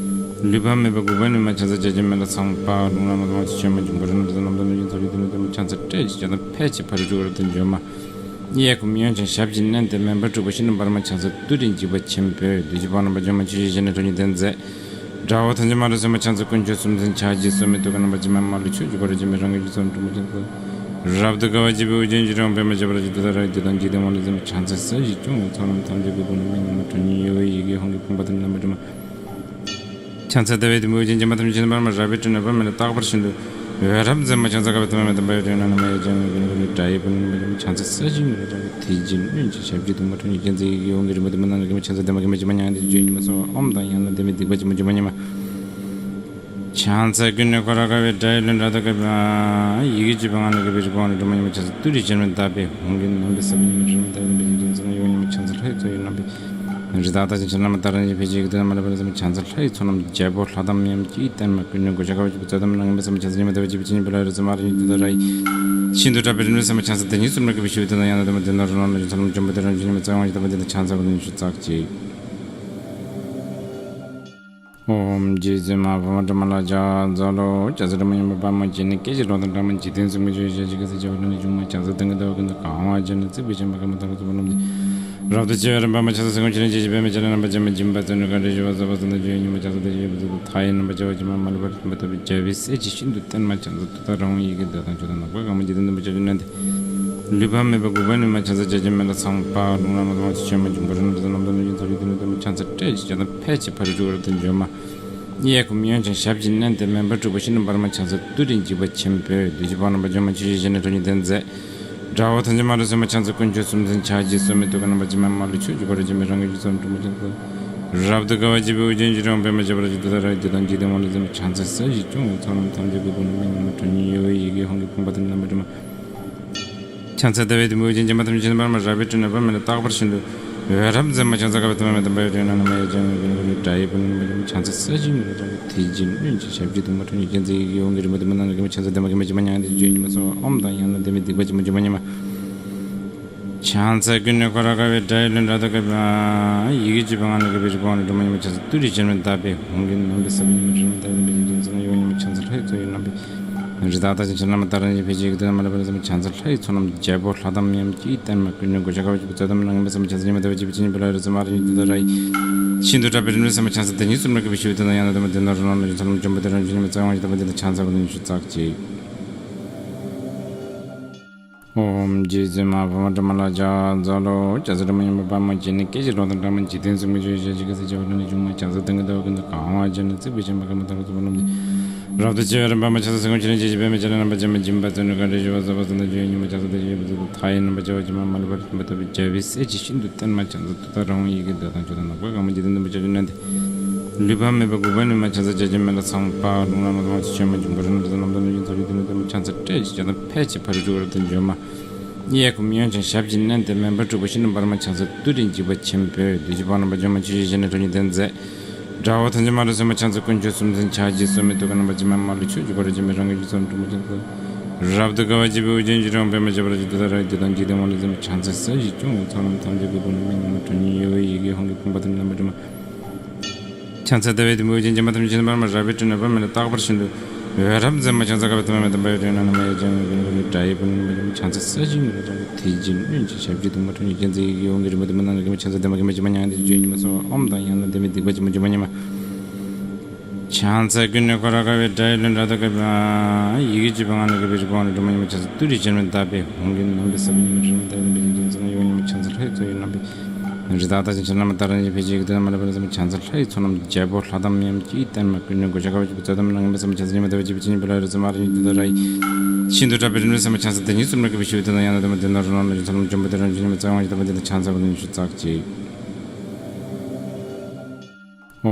ལུས་པ་མེད་པ་དགུག་པའི་ནུས་མ་ཕྱག་འཚལ་བྱ་བྱེད་མེ་ལྷ་ཚངས་པ། རླུང་ལྷ་མ་ཚང་བ་ཆུ་ཆེན་མོ་འབྱུང་པོ་རི་རྣམས་ལ་ཚོགས་རྣམས་རྣམ་པར་སྤྲུལ་པ་ཅན་མཛད། ཕྱག་འཚལ་ཏུ་རེ་ཕྱིར་མི་ལྡང་བའི་ཧཱུྃ་གི་རྣམ་པའི་ས་བོན་ཉིད་མ། ཕྱག་འཚལ་ཏུ་རེ་ཕྱིར་མི་ལྡང་བའི་ཧཱུྃ་གི་རྣམ་པའི་ས་བོན་ཉིད་མ། གཡས་བསྐུམ་གཡོན་བརྐྱང་ཞབས་ཀྱིས་མནན་ཏེ་མེ་འབར་འཁྲུགས་པ་ཤིན་ཏུ་འབར་མ་ཕྱག་འཚལ་ཏུ་རེ་འཇིགས་པ་ཆེན་པོས། བདུད་ཀྱི་དཔུང་རྣམ་པར་འཇོམས་མ་ཆུ་སྐྱེས་བཞད་ནག་ཁྲོ་གཉེར་ལྡན་མཛད། དགྲ་བོ་ཐམས་ཅད་དམར་རོ་སོན་མ་ཕྱག་འཚལ་དཀོན་མཆོག་གསུམ་མཚོན་ཕྱག་རྒྱའི་སོར་མོས་གཏུགས་པ་རྣམ་པར་བྱེ་མ་དམར་ལུ་ཆོས་ཀྱི་འཁོར་ལོ་བརྒྱན་པའ་རང་གི་རྒྱུད་ཚོགས་རྣམས་སྤྲུལ་པ་ཅན་མཛད། རབ་ཏུ་དགའ་བ་བརྗིད་པའི་དབུ་རྒྱན་གྱི་རི་བོང་པདྨ་བྱེ་བ་རལ་གྲི་ཏུཏྟཱ་ར་ཡི། བདུད་དང་འཇིག་རྟེན་དབང་ལུང་ཟིན་པ་ཕྱག་འཚལ་ས་གཞི་སྐྱོང་བའི་ཚོགས་རྣམས་ཐམས་ཅད་ཀྱི་སྐུ་ནི་མི་མངོན་པ་ཁྲོ་གཉེར་ཡོལ་བའི་ཡི་གེ་ཧཱུྃ་གི་ཕུང་པོ་ལྟར་རྣམ་པར་སྤྲུལ་མ། ཕྱག་འཚལ་ཟླ་བའི་དུམ་བུས་བརྒྱན། སྦྱིན་པ་ཐམས་ཅད་མཆོག་ཏུ་འབར་མ། རལ་པའི་སྤྲིན་ནི་པདྨ་ལས་རྟག་པར་ཤིན་ཏུ་འོད་རབ་མཛད་མ། ཕྱག་འཚལ་དཀའ་བའི་ཐ་མལ་མེ་དམ་པ་ཡི་དྲིན་ལ། ནམ་མཁའ་ཡང་ལྗང་བའི་གུར་ནི་དགྲ་ཡི་དཔུང་རྣམ་པ་ཕྱག་འཚལ་ས་གཞིའི་ངོས་ལ་འཇམ་པའི་ཐིལ་གྱིས་བསྣུན་ཅིང་ཞབས་ཀྱི་གདུང་མ་ཁྲོ་གཉེར་ཅན་མཛད། ཡི་གེ་ཧཱུྃ་གི་རིམ་པ་བདུན་པོ་རྣམས་ལ་གུས་པས་ཕྱག་འཚལ་བདེ་མ་གིས་མ་བྱས་མ་མྱང་འདས་ཀྱི་སྦྱོར་བ་ཉིད་མ་སོང་བ། ཨོཾ་དང་ཡང་ན་བདེ་མའི་སྡིག་པ་ཆེན་པོ་འཇོམས་པ་ཉིད་མ། ཕྱག་འཚལ་ཀུན་ནས་འཁོར་བར་དགའ་བའི་དགྲ་ཡི་བློན་དགྲ་སྟོན་དགའ་བའི། ཡི་གེ་བཅུ་པ་ངང་ལས་དགའ་བའི་རིག་པ་དབང་ལུང་སྒྲོལ་མ་ཉིད་མ། ཕྱག་འཚལ་ཏུ་རེ་ཕྱིར་མི་ལྡང་བའི་ཧཱུྃ་གི་རྣམ་པའི་ས་བོན་ཉིད་མ། དྲི་མ་ལྟ་བུ་ལྡེམ་པའི་སྡིག་ཅན་ཚོགས་རྣམས་གཡོ་བ་ཉིད་མ། ཕྱག་འཚལ་ལྷ་ཡི་མཚོ་ཡི་རྣམ་པའི་རི་དྭགས་རྟགས་ཅན་ཕྱི་ནང་མ་དག་རང་བཞིན་ཕལ་ཆེར་ཡི་གེ་དོན་དང་མ་ལུས་པ་རབ་མཛད་མ། ཕྱག་འཚལ་ལྷ་ཡི་ཚོགས་རྣམས་རྒྱལ་པོ་ལྷ་དང་མི་མངོན་པ་ཅི་ཡི་བརྟན་མ་ཀུན་ནས་གོ་ཆ་དཀའ་བ་བརྗིད་པའི་རྩལ་དང་ནང་ངེས་པའི་སེམས་ཕྱག་འཚལ་ཉི་མ་ཟླ་བ་བརྗིད་པའི་སྤྱན་གྱིས་འབུལ་ལ་རོལ་མཚོ་དམར་རི་ཉིད་ཏུ་ད་ར་ཡི། ཤིན་ཏུ་དྲག་པོའི་རིམ་གྲོའི་སེམས་མ་ཕྱག་འཚལ་བདག་ཉིད་གསུམ་ལ་གུས་པས་ཞི་བའི་དོན་དང་ཡང་ན་བདེ་མ་བདེ་ན་རོ་ལངས་ལ་ཡི་ཚོགས་རྣམས་འཇོམས་པ་དེ་རང་བཞིན་ཉིད་མ། རྩ་བའི་དབང་ཕྱུག་དམ་པ་དེ་དང་ཕྱག་འཚལ་བ་དང་ཉི་ཤུ་རྩ་གཅིག་ཨོཾ་རྗེ་བཙུན་མ་འཕགས་མ་དྲི་མ་ལ་ཕྱག་འཚལ་ལོ། ལྕགས་ཟེར་དྲི་མ་ཡིན་པ་དཔའ་མོ་བྱས་ནས། སྐད་ཅིག་གྲོགས་དང་འདྲ་མ་འཇིག་རྟེན་གསུམ་གྱི་ཆོས་ཤེས་བྱ་ཞིང་། གེ་སར་བྱེ་བ་ལྷ་ནི་ཆུང་མ་ཕྱག་འཚལ་ལྡན་གྱི་ཟླ་བ་ཀུན་ཏུ་གང་བ་ཅན། རྩིག་པའི་བྱེ་མ་ཀརྨ་ཐང་གི་ཚོགས་པ་རྣམས་ཀྱིས། རབ་ཏུ་ཕྱེ་བའི་རིམ་པ་མ་ཕྱག་འཚལ་སེ་གོལ་ཆེ་ལན་ཅི་ཞིག་པད་མའི་ཕྱག་ལེན་རྣམ་པར་བྱེ་མ་སྦྱིན་པ་བརྩོན་འགྲུས་དགའ་འབྲས་ཞུ་བ་གསོལ་བ་གསོལ་འདེབས་ཞུ་ཡི་ཉོན་མོངས་ཕྱག་འཚལ་ཏེ་ཞུ་ཡི་བུ་ཚུལ་དུ་མཐའ་ཡས་རྣམ་པར་བྱེ་བ་ཅན་མ་མ་ལུས་པ་རིག་པ་ཐོབ་པའི་རྒྱལ་པོའི་སྲས་ཀྱི་ཤིན་ཏུ་བརྟན་མ་ཕྱག་འཚལ་ཏུ་ད་རང་ཡི་གེ་འདོད་དང་ཆོས་དང་ནག་པོའི་དགའ་མོ་འཇིག་རྟེན་བདུན་པོ་ཆ་ཆུ་ནན་ཏེ། ལུས་པ་མེད་པ་དགུག་པའི་ནུས་མ་ཕྱག་འཚལ་བྱ་ཆེན་མེ་ལྷ་ཚངས་པ་ལུང་ལ་ནོར་དང་ཆོས་མ་འབྱུང་བར་རིན་པོ་ཆེ་རྣམ་དག་ནོར་གྱི་མཚོ་རིགས་དུ་ནི་དུ་མ་ཕྱག་འཚལ་བཀྲ་ཤིས་ཀྱང་དང་ཕལ་ཆེར་ཕ་རོལ་ཕྱོགས་རབ་ཏུ་འབྱོན་མ། གཡས་བསྐུམ་གཡོན་བརྐྱང་ཞབས་ཀྱིས་མནན་ཏེ་མེ་འབར་འཁྲུགས་པ་ཤིན་ཏུ་འབར་མ་ཕྱག་འཚལ་ཏུ་རེ་འཇིགས་པ་ཆེན་པོས་བདུད་ཀྱི་དཔུང་རྣམ་པ་འཇོམས་མ་ཆུ་ཤེལ་བཞིན་ནི་ཁྲོ་གཉེར་ལྡན་མཛད། དགྲ་བོ་ཐམས་ཅད་མ་དྲོས་བསད་མ་ཕྱག་འཚལ་དཀོན་མཆོག་གསུམ་མཚོན་ཕྱག་རྒྱའི་སྲོ་མའི་ཐུགས་ཀར་རྣམ་པར་བྱེ་མ་མ་ལུས་ཕྱོགས་བཅུའི་འཁོར་ལོས་བྱེ་མའི་རང་གི་རྒྱུད་ཚོགས་རྣམས་དྲུང་པ་ཅན་དུ། རབ་ཏུ་དགའ་བ་བརྗིད་པའི་དབུ་རྒྱན་གྱི་རི་བོང་པདྨ་བྱེ་བ་རལ་གྲི་ཏུ་ད་ར་འདི་དང་འཇིག་རྟེན་དབང་ལུང་ཚད་མ་ཕྱག་འཚལ་ས་གཞི་སྐྱོང་བའི་ཚོགས་རྣམས་ཐམས་ཅད་ཀྱི་སྐུ་ནི་མིང་ངོ་མ་ཁྲོ་གཉེར་ཡོལ་བའི་ཡི་གེ་ཧཱུྃ་གི་ཕུང་པོ་དེ་རྣམ་པར་སྒྲོལ་མ། ཕྱག་འཚལ་ཟླ་བའི་དུམ་བུས་བརྒྱན་ཅིང་མ་ཐུབ་ཉིན་བྱེད་པར་མ་རལ་པའི་སྤྲིན་ནི་བུ་མེ་ལ་རྟག་པར་ཤིན་ཏུ་འོད་རབ་མཛད་མ་ཕྱག་འཚལ་དཀའ་བའི་ཐ་མ་མེད་དམ་པ་ཡི་དྲིན་ནམ་མ་ཡི་ཅན་གྱི་ཀུན་ཀུན་དགྲ་ཡི་བུ་ནི་མ་ལུས་ཕྱག་འཚལ་ས་གཞི་ངུར་སྣང་གི་ཐིག་ཅན་སྣོད་ཀྱི་ཞབས་ཀྱི་གདུང་མ་ཁྲོ་གཉེར་ཅན་ཚེ་ཡི་གི་འོང་གི་རིམ་པ་དུ་མ་ནང་ལ་གི་མ་ཕྱག་འཚལ་ལྡན་མ་གི་མ་ཅི་མ་མྱང་འདི་བརྗོད་ཉི་མ་སོ་ཨོམ་དང་ཡང་ན་ལྡན་མི་སྡིག་པ་ཅི་མ་ཅི་མ་ཉི་མ། ཕྱག་འཚལ་ཀུན་ནས་འཁོར་བར་དགའ་བའི་དགྲ་ཡི་ལུས་འདྲ་དག་གི་ཡི་གེ་བཅུ་པ་ངང་ལ་གི་བི་རི་གོང་ལ་སྒྲོལ་མ་ཉི་མ་ཕྱག་འཚལ་ཏུ་རེ་བྱེ་མ་བཏབ་པའི་ཧཱུྃ་གི་རྣམ་པའི་ས་བོན་ཉི་མ་རི་རི་མ་བཏབ་པའི་རྣམ་པའི་རྒྱན་ཚོགས་ན་ཡོ་ཉི་མ་ཕྱག་འཚལ་ལྷའི་ཚོགས་ཡི་རྣམ་པའི། རི་དྭགས་དང་ཅི་ཕྱིར་བླ་མ་ད་རང་གི་ཕན་ཕྱིར་གྱི་དོན་མ་ལུས་པ་ལ་སེམས་ཕྱག་འཚལ་ལྷ་ཡི་ཚོགས་རྣམས་རྒྱལ་པོ་ལྷ་དང་མིའམ་ཅི་ཡི་བརྟན་མ་ཀུན་ནས་གོ་ཆ་དཀའ་བ་ཅི་བུ་ཚོད་དམ་ནང་ངེས་པའི་སེམས་ཕྱག་འཚལ་ཉི་མ་ད་བ་ཅི་བི་ཅི་ཉི་པ་ལ་རི་ཙི་མ་རི་ཉི་ཏུ་ད་ར་ཡི། ཤིན་ཏུ་དྲག་པའི་རིམ་གྲོའི་སེམས་ཕྱག་འཚལ་དེ་ཉིད་གསུམ་རབ་ཀྱི་བི་ཤུ་བི་དོན་དང་ཡང་ན་དེ་མ་དེ་ནོར་རོ་ལོ་ལ་ཡི་ཚོགས་རྣམས་འཇོམས་པ་དེ་རང་བྱུང་ཉི་མ་ཙམ་དབང་ཞིག་ད་བ་དེ་ད་ཕྱག་འཚལ་བ་ནི་ཉི་ཤུ་རྩ་གཅིག་ཨོཾ་རྗེ་བཙུན་མ་འཕགས་མ་དྲི་མ་ལ་ཕྱག་འཚལ་ལོ། ལྕགས་ཟེར་དྲི་མ་ཡིན་པ་དཔའ་མོ་བྱས་ནས། སྐད་ཅིག་གྲོགས་དང་འདྲ་མ་འཇིག་རྟེན་གསུམ་གྱི་ཆོས་ཤེས་བྱ་ཞིང་། གེ་སར་བྱེ་བ་ལྷ་ནི་ཆུང་མ་ཕྱག་འཚལ་ལྡན་གྱི་ཟླ་བ་ཀུན་ཏུ་གང་བ་ཅན། རྩིག་པའི་བྱེ་མ་ཀརྨ་ཐང་གི་ཚོགས་པ་རྣམས་ཀྱིས། རབ་ཏུ་ཕྱེ་བའི་རིམ་པ་མ་ཕྱག་འཚལ་སེ་གོལ་ཆེ་ལན་ཅི་ཞིག་པད་མའི་ཕྱག་ལེན་རྣམ་པར་བྱེ་མ་སྦྱིན་པ་བརྩོན་འགྲུས་དགའ་འབྲས་ཞུ་བ་གསོལ་བ་གསོལ་འདེབས་ཞུ་ཡི་ཉོན་མོངས་ཕྱག་འཚལ་ཏེ་ཞུ་ཡི་བུ་ཚུལ་དུ་མཐའ་ཡས་རྣམ་པར་བྱེ་བ་ཅན་མ་མ་ལུས་པ་རིག་པ་ཐོབ་པའི་རྒྱལ་པོའི་སྲས་ཀྱི་ཤིན་ཏུ་བརྟན་མ་ཕྱག་འཚལ་ཏུ་ད་རང་ཡི་གེ་འདོད་དང་ཆོས་དང་ནག་པོའི་དགའ་མོ་འཇིག་རྟེན་བདུན་པོ་ཆ་ཆུ་ནན་ཏེ། ལུས་པ་མེད་པ་དགུག་པའི་ནུས་མ་ཕྱག་འཚལ་བྱ་ཆེན་མེ་ལྷ་ཚངས་པ་ལུང་ལ་ནོར་དང་ཆོས་མ་འབྱུང་བར་རིན་པོ་ཆེ་རྣམ་དག་ནོར་གྱི་མཚོ་རིགས་དུ་མ་དུ་མ་ཕྱག་འཚལ་བཀྲ་ཤིས་ཀྱང་དང་ཕལ་ཆེར་ཕ་རོལ་ཕྱོགས་རབ་ཏུ་འབྱོན་མ། གཡས་བསྐུམ་གཡོན་བརྐྱང་ཞབས་ཀྱིས་མནན་ཏེ་མེ་འབར་འཁྲུགས་པ་ཤིན་ཏུ་འབར་མ་ཕྱག་འཚལ་ཏུ་རེ་འཇིགས་པ་ཆེན་པོས་བདུད་ཀྱི་དཔུང་རྣམ་པ་འཇོམས་མ་ཆུ་ཤེལ་བཞིན་ནི་ཁྲོ་གཉེར་ལྡན་མཛད། དགྲ་བོ་ཐམས་ཅད་མ་དྲོས་བསད་མ་ཕྱག་འཚལ་དཀོན་མཆོག་གསུམ་མཚོན་ཕྱག་རྒྱའི་སྲོ་མའི་ཐུགས་ཀར་རྣམ་པར་བྱེ་མ་མ་ལུས་ཕྱོགས་བཅུའི་འཁོར་ལོས་བྱེ་མའི་རང་གི་རྒྱུད་ཚོགས་རྣམས་དྲུང་པ་ཅན་དུ། རབ་ཏུ་དགའ་བ་བརྗིད་པའི་དབུ་རྒྱན་གྱི་རི་བོང་པདྨ་བྱེ་བ་རལ་གྲི་ཏུ་ད་ར་ཡི་དེ་དང་འཇིག་རྟེན་དབང་ལུང་ཚད་མ་ཕྱག་འཚལ་ས་གཞི་སྐྱོང་བའི་ཚོགས་རྣམས་ཐམས་ཅད་ཀྱི་སྐུ་ནི་མིང་ངོ་མ་ཁྲོ་གཉེར་ཡོལ་བའི་ཡི་གེ་ཧཱུྃ་གི་ཕུང་པོ་དེ་རྣམ་པར་སྒྲོལ་མ། ཕྱག་འཚལ་ཟླ་བའི་དུམ་བུས་བརྒྱན་ཅིང་མ་ཐུབ་ཉིན་བྱེད་པར་མ་རལ་པའི་སྤྲིན་ནི་བུ་མེ་ལ་རྟག་པར་ཤིན་ཏུ་འོད་རབ་མཛད་མ་ཕྱག་འཚལ་དཀའ་བའི་ཐ་མ་མེད་དམ་པ་ཡི་དྲིན་ནམ་མ་ཡི་ཅན་གྱི་ཀུན་ཀུན་དགྲ་ཡི་བུ་ནི་མ་ཕྱག་འཚལ་ས་གཞི་ངུར་སྣང་གི་ཐིག་ཅན་སྣོད་ཀྱི་ཞབས་ཀྱི་གདུང་མ་ཁྲོ་གཉེར་ཅན་ཚེ་ཡི་གེ་ཧཱུྃ་གི་རིམ་པ་དུ་མ་ནང་ལ་གི་མ་ཕྱག་འཚལ་ལྡན་མ་གི་མ་བྱེ་མ་མྱང་འདི་བརྗོད་ཉི་མ་སོ་ཨོམ་དང་ཡང་ན་ལྡན་མི་སྡིག་པ་ཅི་མ་ཅི་མ་ཉི་མ། ཕྱག་འཚལ་ཀུན་ནས་འཁོར་བར་དགའ་བའི་དགྲ་ཡི་ལུས་འདྲ་དག་གི་ཡི་གེ་བཅུ་པ་ངང་ལ་གི་བི་རི་གོང་ལ་སྒྲོལ་མ་ཉི་མ་ཕྱག་འཚལ་ཏུ་རེ་བྱེ་མ་བཏབ་པའི་ཧཱུྃ་གི་རྣམ་པའི་ས་བོན་ཉི་མ་རི་རི་མ་བཏབ་པའི་རྣམ་པའི་རྒྱན་ཚོགས་ན་ཡོ་ཉི་མ་ཕྱག་འཚལ་ལྷའི་ཚོགས་ཡི་རྣམ་པའི། རི་དྭགས་དང་ཅི་ཕྱིར་བླ་མ་ད་རང་གི་ཕན་ཕྱིར་གྱི་དོན་མ་ལུས་པ་རིག་པ་ཐོབ་པའི་རྒྱལ་པོ་ལྷ་དང་མིའམ་ཅི་ཡི་བརྟན་མ་ཀུན་ནས་གོ་ཆ་དཀའ་བ་ཅི་བུ་ཚོད་དམ་ནང་ངན་པའི་སེམས་ཕྱག་འཚལ་ཉི་མ་ད་བ་ཅི་བི་ཅི་ཉི་པ་ལ་རི་ཙི་མ་རི་ཉི་ཏུ་ད་ར་ཡི། ཤིན་ཏུ་དྲག་པའི་རིམ་གྲོའི་སེམས་ཕྱག་འཚལ་དེ་ཉིད་གསུམ་རབ་ཀྱི་བི་ཤུ་བི་དོན་དང་ཡང་ན་དེ་མ་དེ་ནོར་རོ་ལོ་ལ་ཡི་ཚོགས་རྣམས་འཇོམས་པ་དེ་རང་བྱུང་ཉི་མ་ཙམ་དབང་ཞིག་ད་བ་དེ་ད་ཕྱག་འཚལ་བ་ནི་ཉི་ཤུ་རྩ་གཅིག་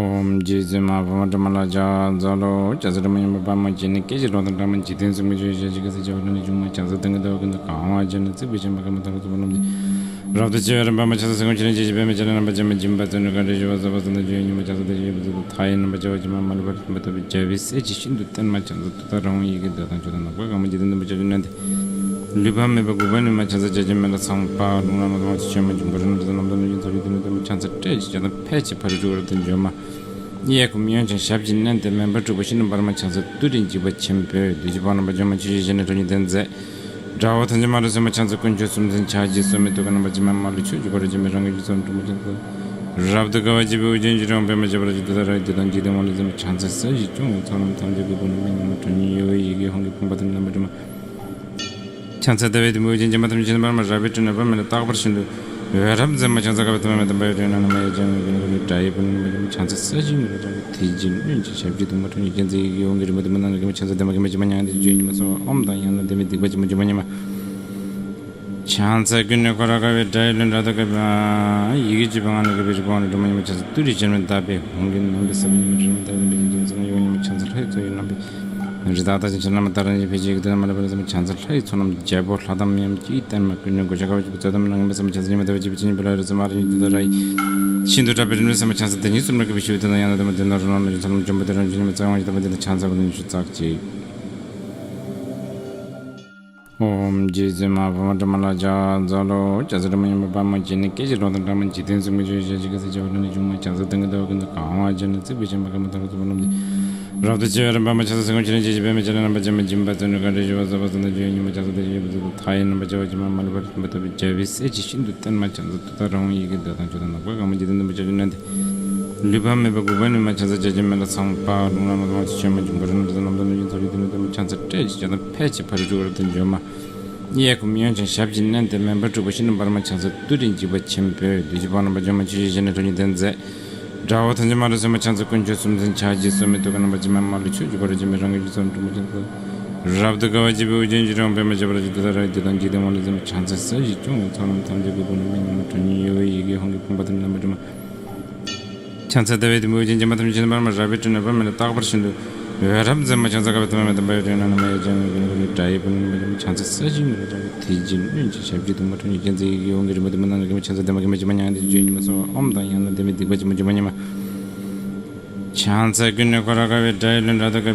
ཨོཾ་རྗེ་བཙུན་མ་འཕགས་མ་དྲི་མ་ལ་ཕྱག་འཚལ་ལོ། ལྕགས་ཟེར་དྲི་མ་ཡིན་པ་དཔའ་མོ་བྱས་ནས། སྐད་ཅིག་གྲོགས་དང་འདྲ་མ་འཇིག་རྟེན་གསུམ་གྱི་ཆོས་ཤེས་བྱ་ཞིང་། གེ་སར་བྱེ་བ་ལྷ་ནི་ཆུང་མ་ཕྱག་འཚལ་ལྡན་གྱི་ཟླ་བ་ཀུན་ཏུ་གང་བ་ཅན། རྩིག་པའི་བྱེ་མ་ཀརྨ་ཐང་གི་ཚོགས་པ་རྣམས་ཀྱིས། རབ་ཏུ་ཕྱེ་བའི་རིམ་པ་མ་ཕྱག་འཚལ་སེ་གོལ་ཆེ་ལན་ཅི་ཞིག་པད་མའི་ཕྱག་ལེན་རྣམ་པར་བྱེ་མ་སྦྱིན་པ་བརྩོན་འགྲུས་དགའ་འབྲས་ཞུ་བ་གསོལ་བ་གསོལ་འདེབས་ཞུ་ཡི་ཉོན་མོངས་ཕྱག་འཚལ་ཏེ་ཞུ་ཡི་བུ་ཚུལ་དུ་མཐའ་ཡས་རྣམ་པར་བྱེ་བ་ཅན་མ་མ་ལུས་པ་རིག་པ་ཐོབ་པའི་རྒྱལ་པོའི་སྲས་ཀྱི་ཤིན་ཏུ་བརྟན་མ་ཕྱག་འཚལ་ཏུ་ད་རང་ཡི་གེ་འདོད་དང་ཆོས་དང་ནག་པོའི་དགའ་མོ་འཇིག་རྟེན་བདུན་པོ་ཆ་ཆུ་ནན་ཏེ། ལུས་པ་མེད་པ་དགུག་པའི་ནུས་མ་ཕྱག་འཚལ་བྱ་ཆེན་མེ་ལྷ་ཚངས་པ་ལུང་ལ་ནོར་དང་ཆོས་མ་འབྱུང་བར་རིན་པོ་ཆེ་རྣམ་དག་ནོར་གྱི་མཚོ་རིགས་དུ་མ་དུ་མ་ཕྱག་འཚལ་བཀྲ་ཤིས་ཀྱང་དང་ཕལ་ཆེར་ཕ་རོལ་ཕྱོགས་རབ་ཏུ་འབྱོན་མ། གཡས་བསྐུམ་གཡོན་བརྐྱང་ཞབས་ཀྱིས་མནན་ཏེ་མེ་འབར་འཁྲུགས་པ་ཤིན་ཏུ་འབར་མ་ཕྱག་འཚལ་ཏུ་རེ་འཇིགས་པ་ཆེན་པོས་བདུད་ཀྱི་དཔུང་རྣམ་པ་འཇོམས་མ་ཆུ་ཤེལ་བཞིན་ནི་ཁྲོ་གཉེར་ལྡན་མཛད། དགྲ་བོ་ཐམས་ཅད་མ་དྲོས་བསད་མ་ཕྱག་འཚལ་དཀོན་མཆོག་གསུམ་མཚོན་ཕྱག་རྒྱའི་སྲོ་མའི་ཐུགས་ཀར་རྣམ་པར་བྱེ་མ་མ་ལུས་ཕྱོགས་བཅུའི་འཁོར་ལོས་བྱེ་མའི་རང་གི་རྒྱུད་ཚོགས་རྣམས་དྲུང་པ་ཅན་དུ། རབ་ཏུ་དགའ་བ་བརྗིད་པའི་དབུ་རྒྱན་གྱི་རི་བོང་པདྨ་བྱེ་བ་རལ་གྲི་ཏུ་ད་ར་ཡི་དེ་དང་འཇིག་རྟེན་དབང་ལུང་ཚད་མ་ཕྱག་འཚལ་ས་གཞི་སྐྱོང་བའི་ཚོགས་རྣམས་ཐམས་ཅད་ཀྱི་སྐུ་ནི་མིང་ངོ་མ་ཁྲོ་གཉེར་ཡོལ་བའི་ཡི་གེ་ཧཱུྃ་གི་ཕུང་པོ་དེ་རྣམ་པར་སྒྲོལ་མ། ཕྱག་འཚལ་ཟླ་བའི་དུམ་བུས་བརྒྱན་ཅིང་མ་ཐུབ་ཉིན་བྱེད་པར་མ་རལ་པའི་སྤྲིན་ནི་བུ་མེ་ལ་རྟག་པར་ཤིན་ཏུ་འོད་རབ་མཛད་མ་ཕྱག་འཚལ་དཀའ་བའི་ཐ་མ་མེད་དམ་པ་ཡི་དྲིན་ནམ་མ་ཡི་ཅན་གྱི་ཀུན་ཀུན་དགྲ་ཡི་བུ་ནི་མ་ཕྱག་འཚལ་ས་གཞི་ངུར་སྣང་གི་ཐིག་ཅན་སྣོད་ཀྱི་ཞབས་ཀྱི་གདུང་མ་ཁྲོ་གཉེར་ཅན་ཚེ་ཡི་གེ་ཧཱུྃ་གི་རིམ་པ་དུ་མ་ནང་ལ་གི་མ་ཕྱག་འཚལ་ལྡན་མ་གི་མ་བྱེ་མ་མྱང་འདི་བརྗོད་ཉི་མ་སོ་ཨོམ་དང་ཡང་ན་ལྡན་མི་སྡིག་པ་ཅི་མ་བྱེ་མ་ཉི་མ། ཕྱག་འཚལ་ཀུན་ནས་འཁོར་བར་དགའ་བའི་དགྲ་ཡི་ལུས་འདྲ་དག་གི་ཡི་གེ་བཅུ་པ་ངང་ལ་གི་བི་རི་གོང་ལ་སྒྲོལ་མ་ཉི་མ་ཕྱག་འཚལ་ཏུ་རེ་བྱེ་མ་བཏབ་པའི་ཧཱུྃ་གི་རྣམ་པའི་ས་བོན་ཉི་མ་རི་རི་མ་བཏབ་པའི་རྣམ་པའི་རྒྱན་ཚོགས་ན་ཡོ་ཉི་མ་ཕྱག་འཚལ་ལྷའི་ཚོགས་ཡི་རྣམ་པའི། རི་དྭགས་དང་ཅི་ཕྱིར་བླ་མ་ད་རང་གི་ཕན་ཕྱིར་གྱི་དོན་མ་ལུས་པ་རིག་པ་ཐོབ་པའི་རྒྱལ་པོ་ལྷ་དང་མིའམ་ཅི་ཡི་བརྟན་མ་ཀུན་ནས་གོ་ཆ་དཀའ་བ་ཅི་བུ་ཚོད་དམ་ནང་ངན་པའི་སེམས་ཕྱག་འཚལ་ཉི་མ་ད་བ་ཅི་བི་ཅི་ཉི་པ་ལ་རི་ཙི་མ་རི་ཉི་ཏུ་ད་ར་ཡི། ཤིན་ཏུ་དྲག་པའི་རིམ་གྲོའི་སེམས་ཕྱག་འཚལ་དེ་ཉིད་གསུམ་རབ་ཀྱི་བི་ཤུ་བི་དོན་དང་ཡང་ན་དེ་མ་དེ་ནོར་རོ་ལོ་ལ་ཡི་ཚོགས་རྣམས་འཇོམས་པ་དེ་རང་བྱུང་ཉི་མ་ཙམ་དབང་ཞིག་ད་བ་དེ་ད་ཕྱག་འཚལ་བ་ནི་ཉི་ཤུ་རྩ་གཅིག་ཨོཾ་རྗེ་བཙུན་མ་འཕགས་མ་དྲི་མ་ལ་ཕྱག་འཚལ་ལོ། ཇ་ཚ་དྲི་མ་ཡིན་པ་པདྨ་འབྱེད་ནས། སྐད་ཅིག་གྲོགས་དང་འདྲ་མ་འཇིག་རྟེན་གསུམ་གྱི་ཆོས་བཤད་ཕྱི་ཁ་ཟས་བྱ་བ་ལ་ནི་ཆུང་མ་ཆང་ས་སྟོན་ཀྱི་ཟླ་བ་ཀུན་ཏུ་གང་བ་ཅན་ནི་རྩིག་པའི་བྱེ་མ་ཀ་མ་ཐང་རུ་ཚུ་བ་ལམ་གྱི་རབ་ཏུ་ཕྱེ་བའི་རིམ་པ་མ་ཆང་ས་སེ་གོལ་ཕྱེ་ནས་ཅི་ཞིག་པད་མའི་ཆ་ལ་རྣམ་པར་བཅད་མ་སྦྱིན་པ་བརྩོན་འགྲུས་ག་འདྲ་ཞུ་བ་ཟབ་པ་ཟབ་ན་ཆོས་ཉི་མ་ཆང་ས་དེ་བཞིན་མཐའ་ཡས་རྣམ་པར་བྱེ་བ་ཕྱེ་མ་མ་ལུས་པ་རིམ་པ་ཐོབ་པའི་བྱ་བའི་སྲས་ཀྱི་ཤིན་ཏུ་བརྟན་མ་ཆང་ས་ཏུ་ད་རང་བོ་ཡི་གེ་འདོད་དང་ཆོས་དང་ནག་པོའི་གང་མ་འཇིག་རྟེན་དུ་མ་ཆགས་ཆོས་ནན་ཏེ། ལུས་པ་མེད་པ་དགུག་པའི་ནུས་མ་ཆང་ས་བྱ་བྱེད་མེད་ལ་ཚངས་པ་རླུང་ལ་མ་གཏོང་བ་ཆོས་མ་འབྱུང་བར་ནུས་ལ་ལམ་དང་ལུས་ཀྱི་ཚོགས་ཀྱི་དེ་ནི་དེ་མ་ཆང་ས་སྤྲད་ཅིག་བྱ་དང་ཕལ་ཆེར་ཕ་རི་ཕྲུ་གུ་རབ་ཏུ་འཇོམས་མ། གཡས་བསྐུམ་གཡོན་བརྐྱང་ཞབས་ཀྱིས་མནན་ཏེ་མེ་འབར་འཁྲུགས་པ་ཤིན་ཏུ་འབར་མ་ཆང་ས་ཏུ་རེ་འཇིགས་པ་ཆེན་པོས་བདུད་ཀྱི་བ་རྣམ་པ་འཇོམས་མ་ཆུ་ཤེལ་བཞིན་ནས་ཁྲོ་གཉིས་ལྡན་མཛད། དགྲ་བོ་ཐམས་ཅད་མ་འགྲོ་སེམས་པ་ཆང་ས་དཀོན་མཆོག་གསུམ་འཛིན་ཕྱག་རྒྱའི་སྲོག་མེད་ཐུགས་ཀར་རྣམ་པར་བཅིངས་མ་མ་ལུས་ཕྱོགས་བཅུ་འཁོར་བཅས་པའི་རང་གི་རྒྱུད་ཚོགས་འཁྲུགས་མ་ཆང་ས་རབ་ཏུ་དགའ་བ་བརྗིད་པའི་དབུ་རྒྱན་གྱི་རང་པདྨ་བྱེ་བ་ལ་ཇི་ལྟར་ར་ཡི་དེ་དང་འཇིག་རྟེན་དབང་ལུས་འཛིན་པ་ཆང་ས་ས་གཞི་སྐྱོང་བའི་ཚོགས་རྣམས་ཐམས་ཅད་ཀྱི་སྒོ་ནས་མི་ཉམས་ཁྲོ་གཉིས་གཡོ་བའི་ཡི་གེ་ཧཱུྃ་གི་ཕུང་པོ་ཐིམ་རྣམ་པར་སྒྲོལ་མ། ཆང་ས་ཟླ་བའི་དུམ་བུས་བརྒྱན། སྦྱིན་པ་ཐམས་ཅད་མཆོད་པར་མ། རལ་པའི་སྤྲིན་ནས་པདྨ་ལས། རྟག་པར་ཤིན་ཏུ་འོད་རབ་མཛད་མ། ཆང་ས་དཀར་པོའི་ཐ་མ་མེ་ཏོག་དམར་པོའི་སྤྲིན་ནས་ནམ་མཁའ་ཡང་ལྗང་བའི་གུར་ནས་དགྲ་ཡི་བུ་ལོན་མ་ཆང་ས་ས་གཞི་ངོས་ལ་ལྗང་གུ་དེ་བཞིན་སྣོད་ཀྱི་ཞབས་ཀྱི་གདུང་མ་ཁྲོ་གཉིས་ཅན་ཚེ་ཡི་གེ་ཧཱུྃ་གི་རིམ་པ་དུ་མ་ནང་ལ་གི་མ་ཆང་ས་ལྡན་མ་གི་མ་ཅི་མ་མྱང་འདས་ཀྱི་བརྗོད་ཉི་མ་སོགས་ཨོཾ་དང་ཡང་ན་ལྡན་མའི་སྡིག་པ་ཅི་མ་ཅི་མ་ཉམས་མ། ཆང་ས་ཀུན་ནས་འཁོར་བར་དཀའ་བའི་དགྲ་ཡི་བློན་དགྲ་ཐོག་གི་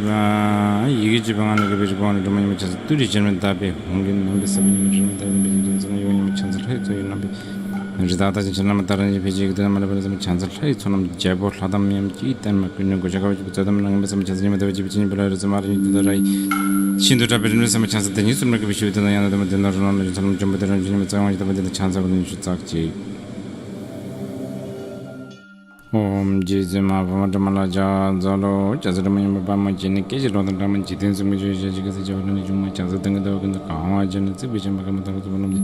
ཡི་གེ་བཅུ་པའི་ངང་ལས་གི་བི་རི་གོང་ལས་སྒྲོལ་མ་ཉི་མ་ཆང་ས་ཏུ་རེ་བྱེར་མེད་བཏབ་པའི་ཧཱུྃ་གི་རྣམ་པའི་ས་བོན་ཉི་མ་རི་མ་ད་ཡི་རིམ་པའི་ཡིག་ཅན་ཚང་ཡོད་ཉི་མ་ཆང་ས་ལྷ་ཡི་ཚོགས་ཡོད་རྣམ་པའི། རི་དྭགས་རྟགས་ཅན་ཕྱི་ནང་མ་དག་རང་བཞིན་ཕལ་ཆེར་ཡི་གེ་དོན་མ་ལུས་པ་ལ་སེམས་ཆང་ས་ལྷ་ཡི་ཚོགས་རྣམས་རྒྱལ་པོ་ལྷ་དང་མི་མཉམ་གྱི་བརྟན་མ་ཀུན་ནས་གོ་ཆ་དཀར་པོ་ཆུ་བུ་རྩ་དམ་རྣམས་ངན་པ་བསམ་ཆང་ས་ཉི་མ་ཟླ་བ་བཅུ་པའི་ཕྱི་ཉིན་པ་ལ་རི་ཙི་མ་རི་ཉིན་དུ་ད་ར་ཡི་ཤིན་ཏུ་དྲག་པའི་རིམས་ནད་སེམས་ཆང་ས་དེ་ཉིད་གསུམ་རབ་ཀྱི་བི་ཤུ་བི་དོན་དང་ཡང་ན་དུ་མ་དེ་ནོར་རོ་ལོང་ལ་ཡོད་ཚ་ལམ་འཇོམས་པ་དེ་རང་བཞིན་ཉི་མ་རྩ་བའི་དབང་ཞིག་ད་པ་དེ་ད་ཆང་ས་བ་དེ་ཉི་ཤུ་རྩ་གཅིག་ཨོཾ་རྗེ་བཙུན་མ་འཕགས་མ་དྲི་མ་ལ་ཕྱག་འཚལ་ལོ། ཇ་ཚ་དྲི་མ་ཡིན་པ་པདྨ་འབྱེད་ནས། སྐད་ཅིག་གྲོགས་དང་འདྲ་མ་འཇིག་རྟེན་གསུམ་གྱི་ཆོས་བཤད་ཕྱི་ཁ་ཟས་བྱ་བ་ལ་ནི་ཆུང་མ་ཆང་ས་སྟོན་ཀྱི་ཟླ་བ་ཀུན་ཏུ་གང་བ་ཅན་ནི་རྩིག་པའི་བྱེ་མ་ཀ་མ་ཐང་རུ་ཚུ་བ་ལམ་གྱི་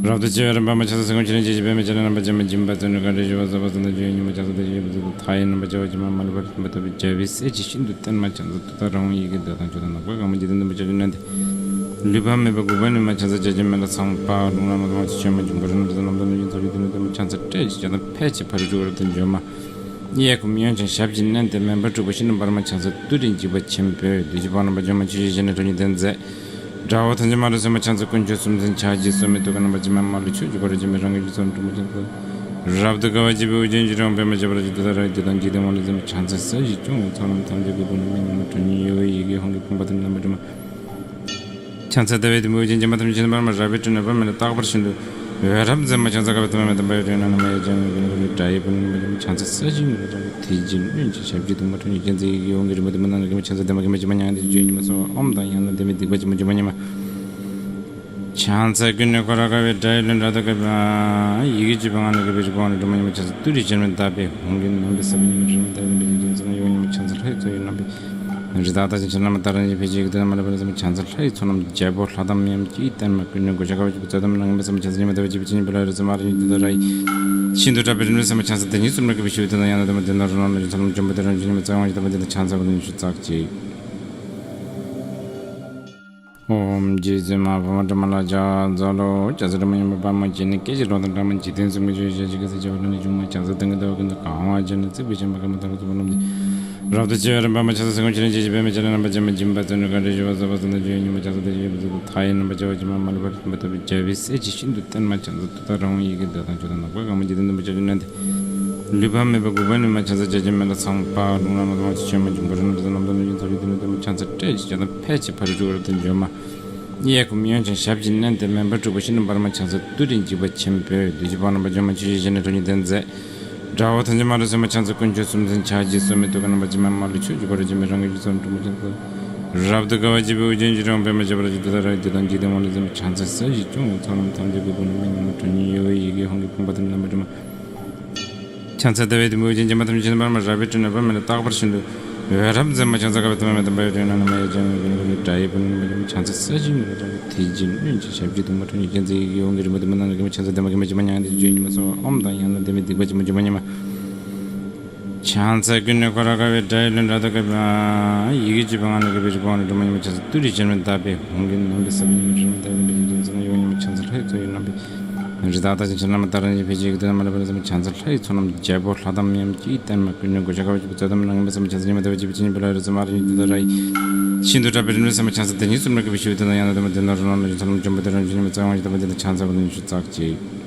རབ་ཏུ་ཕྱེ་བའི་རིམ་པ་མ་ཆང་ས་སེ་གོལ་ཕྱེ་ནས་ཅི་ཞིག་པད་མའི་ཆ་ལ་རྣམ་པར་བཅད་མ་སྦྱིན་པ་བརྩོན་འགྲུས་ག་འདྲ་ཞུ་བ་ཟབ་པ་ཟབ་ན་ཆོས་ཉི་མ་ཆང་ས་དེ་བཞིན་མཐའ་ཡས་རྣམ་པར་བྱེ་བ་ཕྱེ་མ་མ་ལུས་པ་རིམ་པ་ཐོབ་པའི་བྱ་བའི་སྲས་ཀྱི་ཤིན་ཏུ་བརྟན་མ་ཆང་ས་ཏུ་ད་རང་བོ་ཡི་གེ་འདོད་དང་ཆོས་དང་ནག་པོའི་གང་མ་འཇིག་རྟེན་དུ་མ་ཆགས་ཆོས་ནན་ཏེ། ལུས་པ་མེད་པ་དགུག་པའི་ནུས་མ་ཆང་ས་བྱ་བྱེད་མེད་ལ་ཚངས་པ་རླུང་ལ་མ་གཏོང་བ་ཆོས་མ་འབྱུང་བར་རིམ་གྲོ་ལམ་དང་ལུས་ཀྱི་ཚོགས་ཀྱི་དེ་ནི་དེ་མ་ཆང་ས་སྤྲད་ཅིག་བྱ་དང་ཕལ་ཆེར་ཕ་རི་ཕྲུ་གུ་རབ་ཏུ་འཇོམས་མ། གཡས་བསྐུམ་གཡོན་བརྐྱང་ཞབས་ཀྱིས་མནན་ཏེ་མེ་འབར་འཁྲུགས་པ་ཤིན་ཏུ་འབར་མ་ཆང་ས་ཏུ་རེ་འཇིགས་པ་ཆེན་པོས་བདུད་ཀྱི་བ་རྣམ་པ་འཇོམས་མ་ཆུ་ཤེལ་བཞིན་ནས་ཁྲོ་གཉིས་ལྡན་མཛད། དགྲ་བོ་ཐམས་ཅད་མ་འགྲོ་སེམས་པ་ཆང་ས་དཀོན་མཆོག་གསུམ་འཛིན་ཕྱག་རྒྱའི་སྲོག་མེད་ཐུགས་ཀར་རྣམ་པར་བཅིངས་མ་མ་ལུས་ཕྱོགས་བཅུ་འཁོར་བཅས་པའི་རང་གི་རྒྱུད་ཚོགས་འཁྲུགས་མ་ཆང་ས་རབ་ཏུ་དགའ་བ་བརྗིད་པའི་དབུ་རྒྱན་གྱི་རང་པདྨ་བྱེ་བ་ལ་ཇི་ལྟར་ར་ཡི་དེ་དང་འཇིག་རྟེན་དབང་ལུས་འཛིན་པ་ཆང་ས་ས་གཞི་སྐྱོང་བའི་ཚོགས་རྣམས་ཐམས་ཅད་ཀྱི་སྒོ་ནས་མི་ཉམས་ཁྲོ་གཉིས་གཡོ་བའི་ཡི་གེ་ཧཱུྃ་གི་ཕུང་པོ་ཐིམ་རྣམ་པར་སྒྲོལ་མ། ཆང་ས་ཟླ་བའི་དུམ་བུས་བརྒྱན། སྦྱིན་པ་ཐམས་ཅད་མཆོད་པར་མ། རལ་པའི་སྤྲིན་ནས་པདྨ་ལས། རྟག་པར་ཤིན་ཏུ་འོད་རབ་མཛད་མ། ཆང་ས་དཀར་པོའི་ཐ་མ་མེ་ཏོག་དམར་པོའི་སྤྲིན་ནས་ནམ་མཁའ་ཡང་ལྗང་བའི་གུར་ནས་དགྲ་ཡི་བུ་ལོན་མ་ལུས་པ་ཆང་ས་ས་གཞི་ངོས་ལ་ལྗང་གུ་དེ་བཞིན་སྣོད་ཀྱི་ཞབས་ཀྱི་གདུང་མ་ཁྲོ་གཉིས་ཅན་ཚེ་ཡི་གེ་ཧཱུྃ་གི་རིམ་པ་དུ་མ་ནང་ལ་གི་མ། ཆང་ས་ལྡན་མ་གི་མ་ཅི་མ་མྱང་འདས་ཀྱི་བརྗོད་ཉི་མ་སོགས་ཨོཾ་དང་ཡང་ན་ལྡན་མའི་སྡིག་པ་ཅི་མ་ཅི་མ་ཉམས་མ། ཆང་ས་ཀུན་ནས་འཁོར་བར་དཀའ་བའི་དགྲ་ཡི་བློན་དགྲ་ཐོག་གི་ཡི་གེ་བཅུ་པའི་ངང་ལས་གི་བི་རི་གོང་ལས་སྒྲོལ་མ་ཉི་མ་ཆང་ས་ཏུ་རེ་བྱེར་མེད་བཏབ་པའི་ཧཱུྃ་གི་རྣམ་པའི་ས་བོན་ཉི་མ་རི་མ་ད་ཡི་རིམ་པའི་ཡིག་ཅན་ཚང་ཡོད་ཉི་མ་ཆང་ས་ལྷ་ཡི་ཚོགས་ཡོད་རྣམ་པའི། རི་དྭགས་རྟགས་ཅན་ཕྱི་ནང་མ་དག་རང་བཞིན་ཕལ་ཆེར་ཡི་གེ་དོན་མ་ལུས་པ་ལ་སེམས་ཆང་ས་ལྷ་ཡི་ཚོགས་རྣམས་རྒྱལ་པོ་ལྷ་དང་མི་མཉམ་གྱི་བརྟན་མ་ཀུན་ནས་གོ་ཆ་དཀར་པོ་ཆུ་བུ་རྩ་དམ་རྣམས་ངན་པ་བསམ་ཆང་ས་ཉི་མ་ཟླ་བ་བརྗིད་པའི་དབུ་རྒྱན་གྱི་རང་པདྨ་བྱེ་བ་ལ་ཇི་ལྟར་ར་ཡི་ཤིན་ཏུ་དྲག་པའི་རིམས་ནད་སེམས་ཆང་ས་དེ་ཉིད་གསུམ་རབ་ཀྱི་བི་ཤུ་བི་དོན་དང་ཡང་ན་དུ་མ་དེ་ནོར་རོ་ལོང་ལ་ཡོད་ཚ་ལམ་འཇོམས་པ་དེ་རང་བཞིན་ཉི་མ་རྩ་བའི་དབང་ཞིག་ད་པ་དེ་ད་ཆང་ས་བ་དེ་ཉི་ཤུ་རྩ་གཅིག་ཨོཾ་རྗེ་བཙུན་མ་འཕགས་མ་དྲི་མ་ལ་ཕྱག་འཚལ་ལོ། ཇ་ཚ་དྲི་མ་ཡིན་པ་པདྨ་འབྱེད་ནས། སྐད་ཅིག་གྲོགས་དང་འདྲ་མ་འཇིག་རྟེན་གསུམ་གྱི་ཆོས་བཤད་ཕྱི་ཁ་ཟས་བྱ་བ་ལ་ནི་ཆུང་མ་ཆང་ས་སྟོན་ཀྱི་ཟླ་བ་ཀུན་ཏུ་གང་བ་ཅན་ནི་རྩིག་པའི་བྱེ་མ་ཀ་མ་ཐང་རུ་ཚུ་བ་རྣམས་ཀྱི་རབ་ཏུ་ཕྱེ་བའི་རིམ་པ་མ། ཆང་ས་སེ་གོལ་ཕྱེ་ནས་ཅི་ཞིག་པད་མའི་ཆ་ལ་རྣམ་པར་བཅིངས་མ་སྦྱིན་པ་བརྩོན་འགྲུས་ག་འདྲ་ཞུ་བ་ཟབ་པ་ཟབ་ན་ཆོས་ཉི་མ་ཆང་ས་དེ་བཞིན་ཡོད་པ་ཚུ་དང་མཐའ་ཡས་རྣམ་པར་བྱེ་བ་ཕྱེ་མ་མ་ལུས་པ་རིམ་པ་ཐོབ་པའི་བྱ་བའི་སྲས་ཀྱི་ཤིན་ཏུ་བརྟན་མ་ཆང་ས་ཏུ་ད་རང་བོ་ཡི་གེ་འདོད་དང་ཆོས་དང་ནག་པོའི་གང་མ་འཇིག་རྟེན་དུ་མ་ཆགས་ཆོས་ནན་ཏེ། ལུས་པ་མེད་པ་དགུག་པའི་ནུས་མ་ཆང་ས་བྱ་བྱེད་མེད་ལ་ཚངས་པ་རླུང་ལ་མ་གཏོང་བ་ཆོས་མ་འབྱུང་བར་རིམ་པ་ལ་ལམ་དང་ལུས་ཀྱི་ཚོགས་ཀྱི་དེ་ནི་དེ་མ་ཆང་ས་སྤྲད་ཅིག་བྱ་དང་ཕལ་ཆེར་ཕ་རི་ཕྲུ་གུ་རབ་ཏུ་འཇོམས་མ། གཡས་བསྐུམ་གཡོན་བརྐྱང་ཞབས་ཀྱིས་མནན་ཏེ་མེ་འབར་འཁྲུགས་པ་ཤིན་ཏུ་འབར་མ་ཆང་ས་ཏུ་རེ་འཇིགས་པ་ཆེན་པོས་བདུད་ཀྱི་བ་རྣམ་པ་འཇོམས་མ་ཆུ་ཤེལ་བཞིན་ནས་ཁྲོ་གཉིས་ལྡན་མཛད། དགྲ་བོ་ཐམས་ཅད་མ་འགྲོ་སེམས་དཔའ་ཆང་ས་དཀོན་མཆོག་གསུམ་འཛིན་ཕྱག་རྒྱའི་སྲོག་མེད་ཐུགས་ཀར་རྣམ་པར་བཅིངས་མ་མ་ལུས་ཕྱོགས་བཅུ་འཁོར་བཅས་པའི་རང་གི་རྒྱུད་ཚོགས་འཁྲུགས་མ་ཆང་ས། རབ་ཏུ་དགའ་བ་བརྗིད་པའི་དབུ་རྒྱན་གྱི་རང་པདྨ་བྱེ་བ་ལ་ཇི་ལྟར་ར་ཡི་དེ་དང་འཇིག་རྟེན་དབང་ལུས་འཛིན་པ་ཆང་ས་ས་གཞི་སྐྱོང་བའི་ཚོགས་རྣམས་ཐམས་ཅད་ཀྱི་སྒོ་ནས་མི་ཉམས་ཁྲོ་གཉིས་གཡོ་བའི་ཡི་གེ་ཧཱུྃ་གི་ཕུང་པོ་ཐིམ་རྣམ་པར་སྒྲོལ་མ། ཆང་ས་ཟླ་བའི་དུམ་བུས་བརྒྱན། སྦྱིན་པ་ཐམས་ཅད་མཆོད་པར་མ། རལ་པའི་སྤྲིན་ནས་པདྨ་ལས། རྟག་པར་ཤིན་ཏུ་འོད་རབ་མཛད་མ། ཆང་ས་དཀར་པོའི་ཐ་མ་མེ་ཏོག་དམར་པོའི་སྤྲིན་ནས་ནམ་མཁའ་ཡང་ལྗང་བའི་གུར་ནས་དགྲ་ཡི་བུ་ལོན་མ་ལུས་པ་ཆང་ས་ས་གཞི་ངོས་ལ་ལྗང་གུ་དེ་བཞིན་སྣོད་ཀྱི་ཞབས་ཀྱི་གདུང་མ་ཁྲོ་གཉིས་ཅན་ཚེ་ཡི་གེ་ཧཱུྃ་གི་རིམ་པ་དུ་མ་ནང་ལ་གི་མ། ཆང་ས་ལྡན་མ་གི་མ་ཅི་མ་མྱང་འདས་ཀྱི་བརྗོད་ཉི་མ་སོགས་ཨོཾ་དང་ཡང་ན་ལྡན་མའི་སྡིག་པ་ཅི་མ་ཅི་མ་ཉམས་མ། ཆང་ས་ཀུན་ནས་འཁོར་བར་དཀའ་བའི་དགྲ་ཡི་བློན་དགྲ་ཐོག་གི་ཡི་གེ་བཅུ་པའི་ངང་ལས་གི་བི་རི་གོང་ལས་སྒྲོལ་མ་ཉི་མ་ཆང་ས་ཏུ་རེ་བྱེར་མེད་བཏབ་པའི་ཧཱུྃ་གི་རྣམ་པའི་ས་བོན་ཉི་མ་རི་མ་ད་ཡི་རིམ་པའི་ཡིག་ཅན་ཚང་ཡོད་ཉི་མ་ཆང་ས་ལྷ་ཡི་ཚོགས་ཡོད་རྣམ་པའི། རི་དྭགས་རྟགས་ཅན་ཕྱི་ནང་མ་དག་རང་བཞིན་ཕལ་ཆེར་ཡི་གེ་དོན་དང་མ་ལུས་པ་ལ་སེམས་ཆང་ས་ལྷ་ཡི་ཚོགས་རྣམས་རྒྱལ་པོ་ལྷ་དང་མི་མཉམ་གྱི་བརྟན་མ་ཀུན་ནས་གོ་ཆ་དཀར་པོ་ཆུ་བུ་རྩ་དམ་རྣམས་ངན་པ་བསམ་ཆང་ས་ཉི་མ་ཟླ་བ་བརྗིད་པའི་དབུ་རྒྱན་གྱི་རང་པདྨ་བྱེ་བ་ལ་ཇི་ལྟར་ར་ཡི་ཤིན་ཏུ་དྲག་པའི་རིམས་ནད་སེམས་ཆང་ས་དེ་ཉིད་གསུམ་རབ་ཀྱི་བི་ཤུ་བི་དོན་དང་ཡང་ན་དུ་མ་དེ་ནོར་རོ་ལོང་ལ་ཡོད་ཚ་ལམ་འཇོམས་པ་དེ་རང་བཞིན་ཉི་མ་རྩ་བའི་དབང་ཞིག་ད་པ་དེ་ད་ཆང་ས་བ་དེ་ཉི་ཤུ་རྩ་གཅིག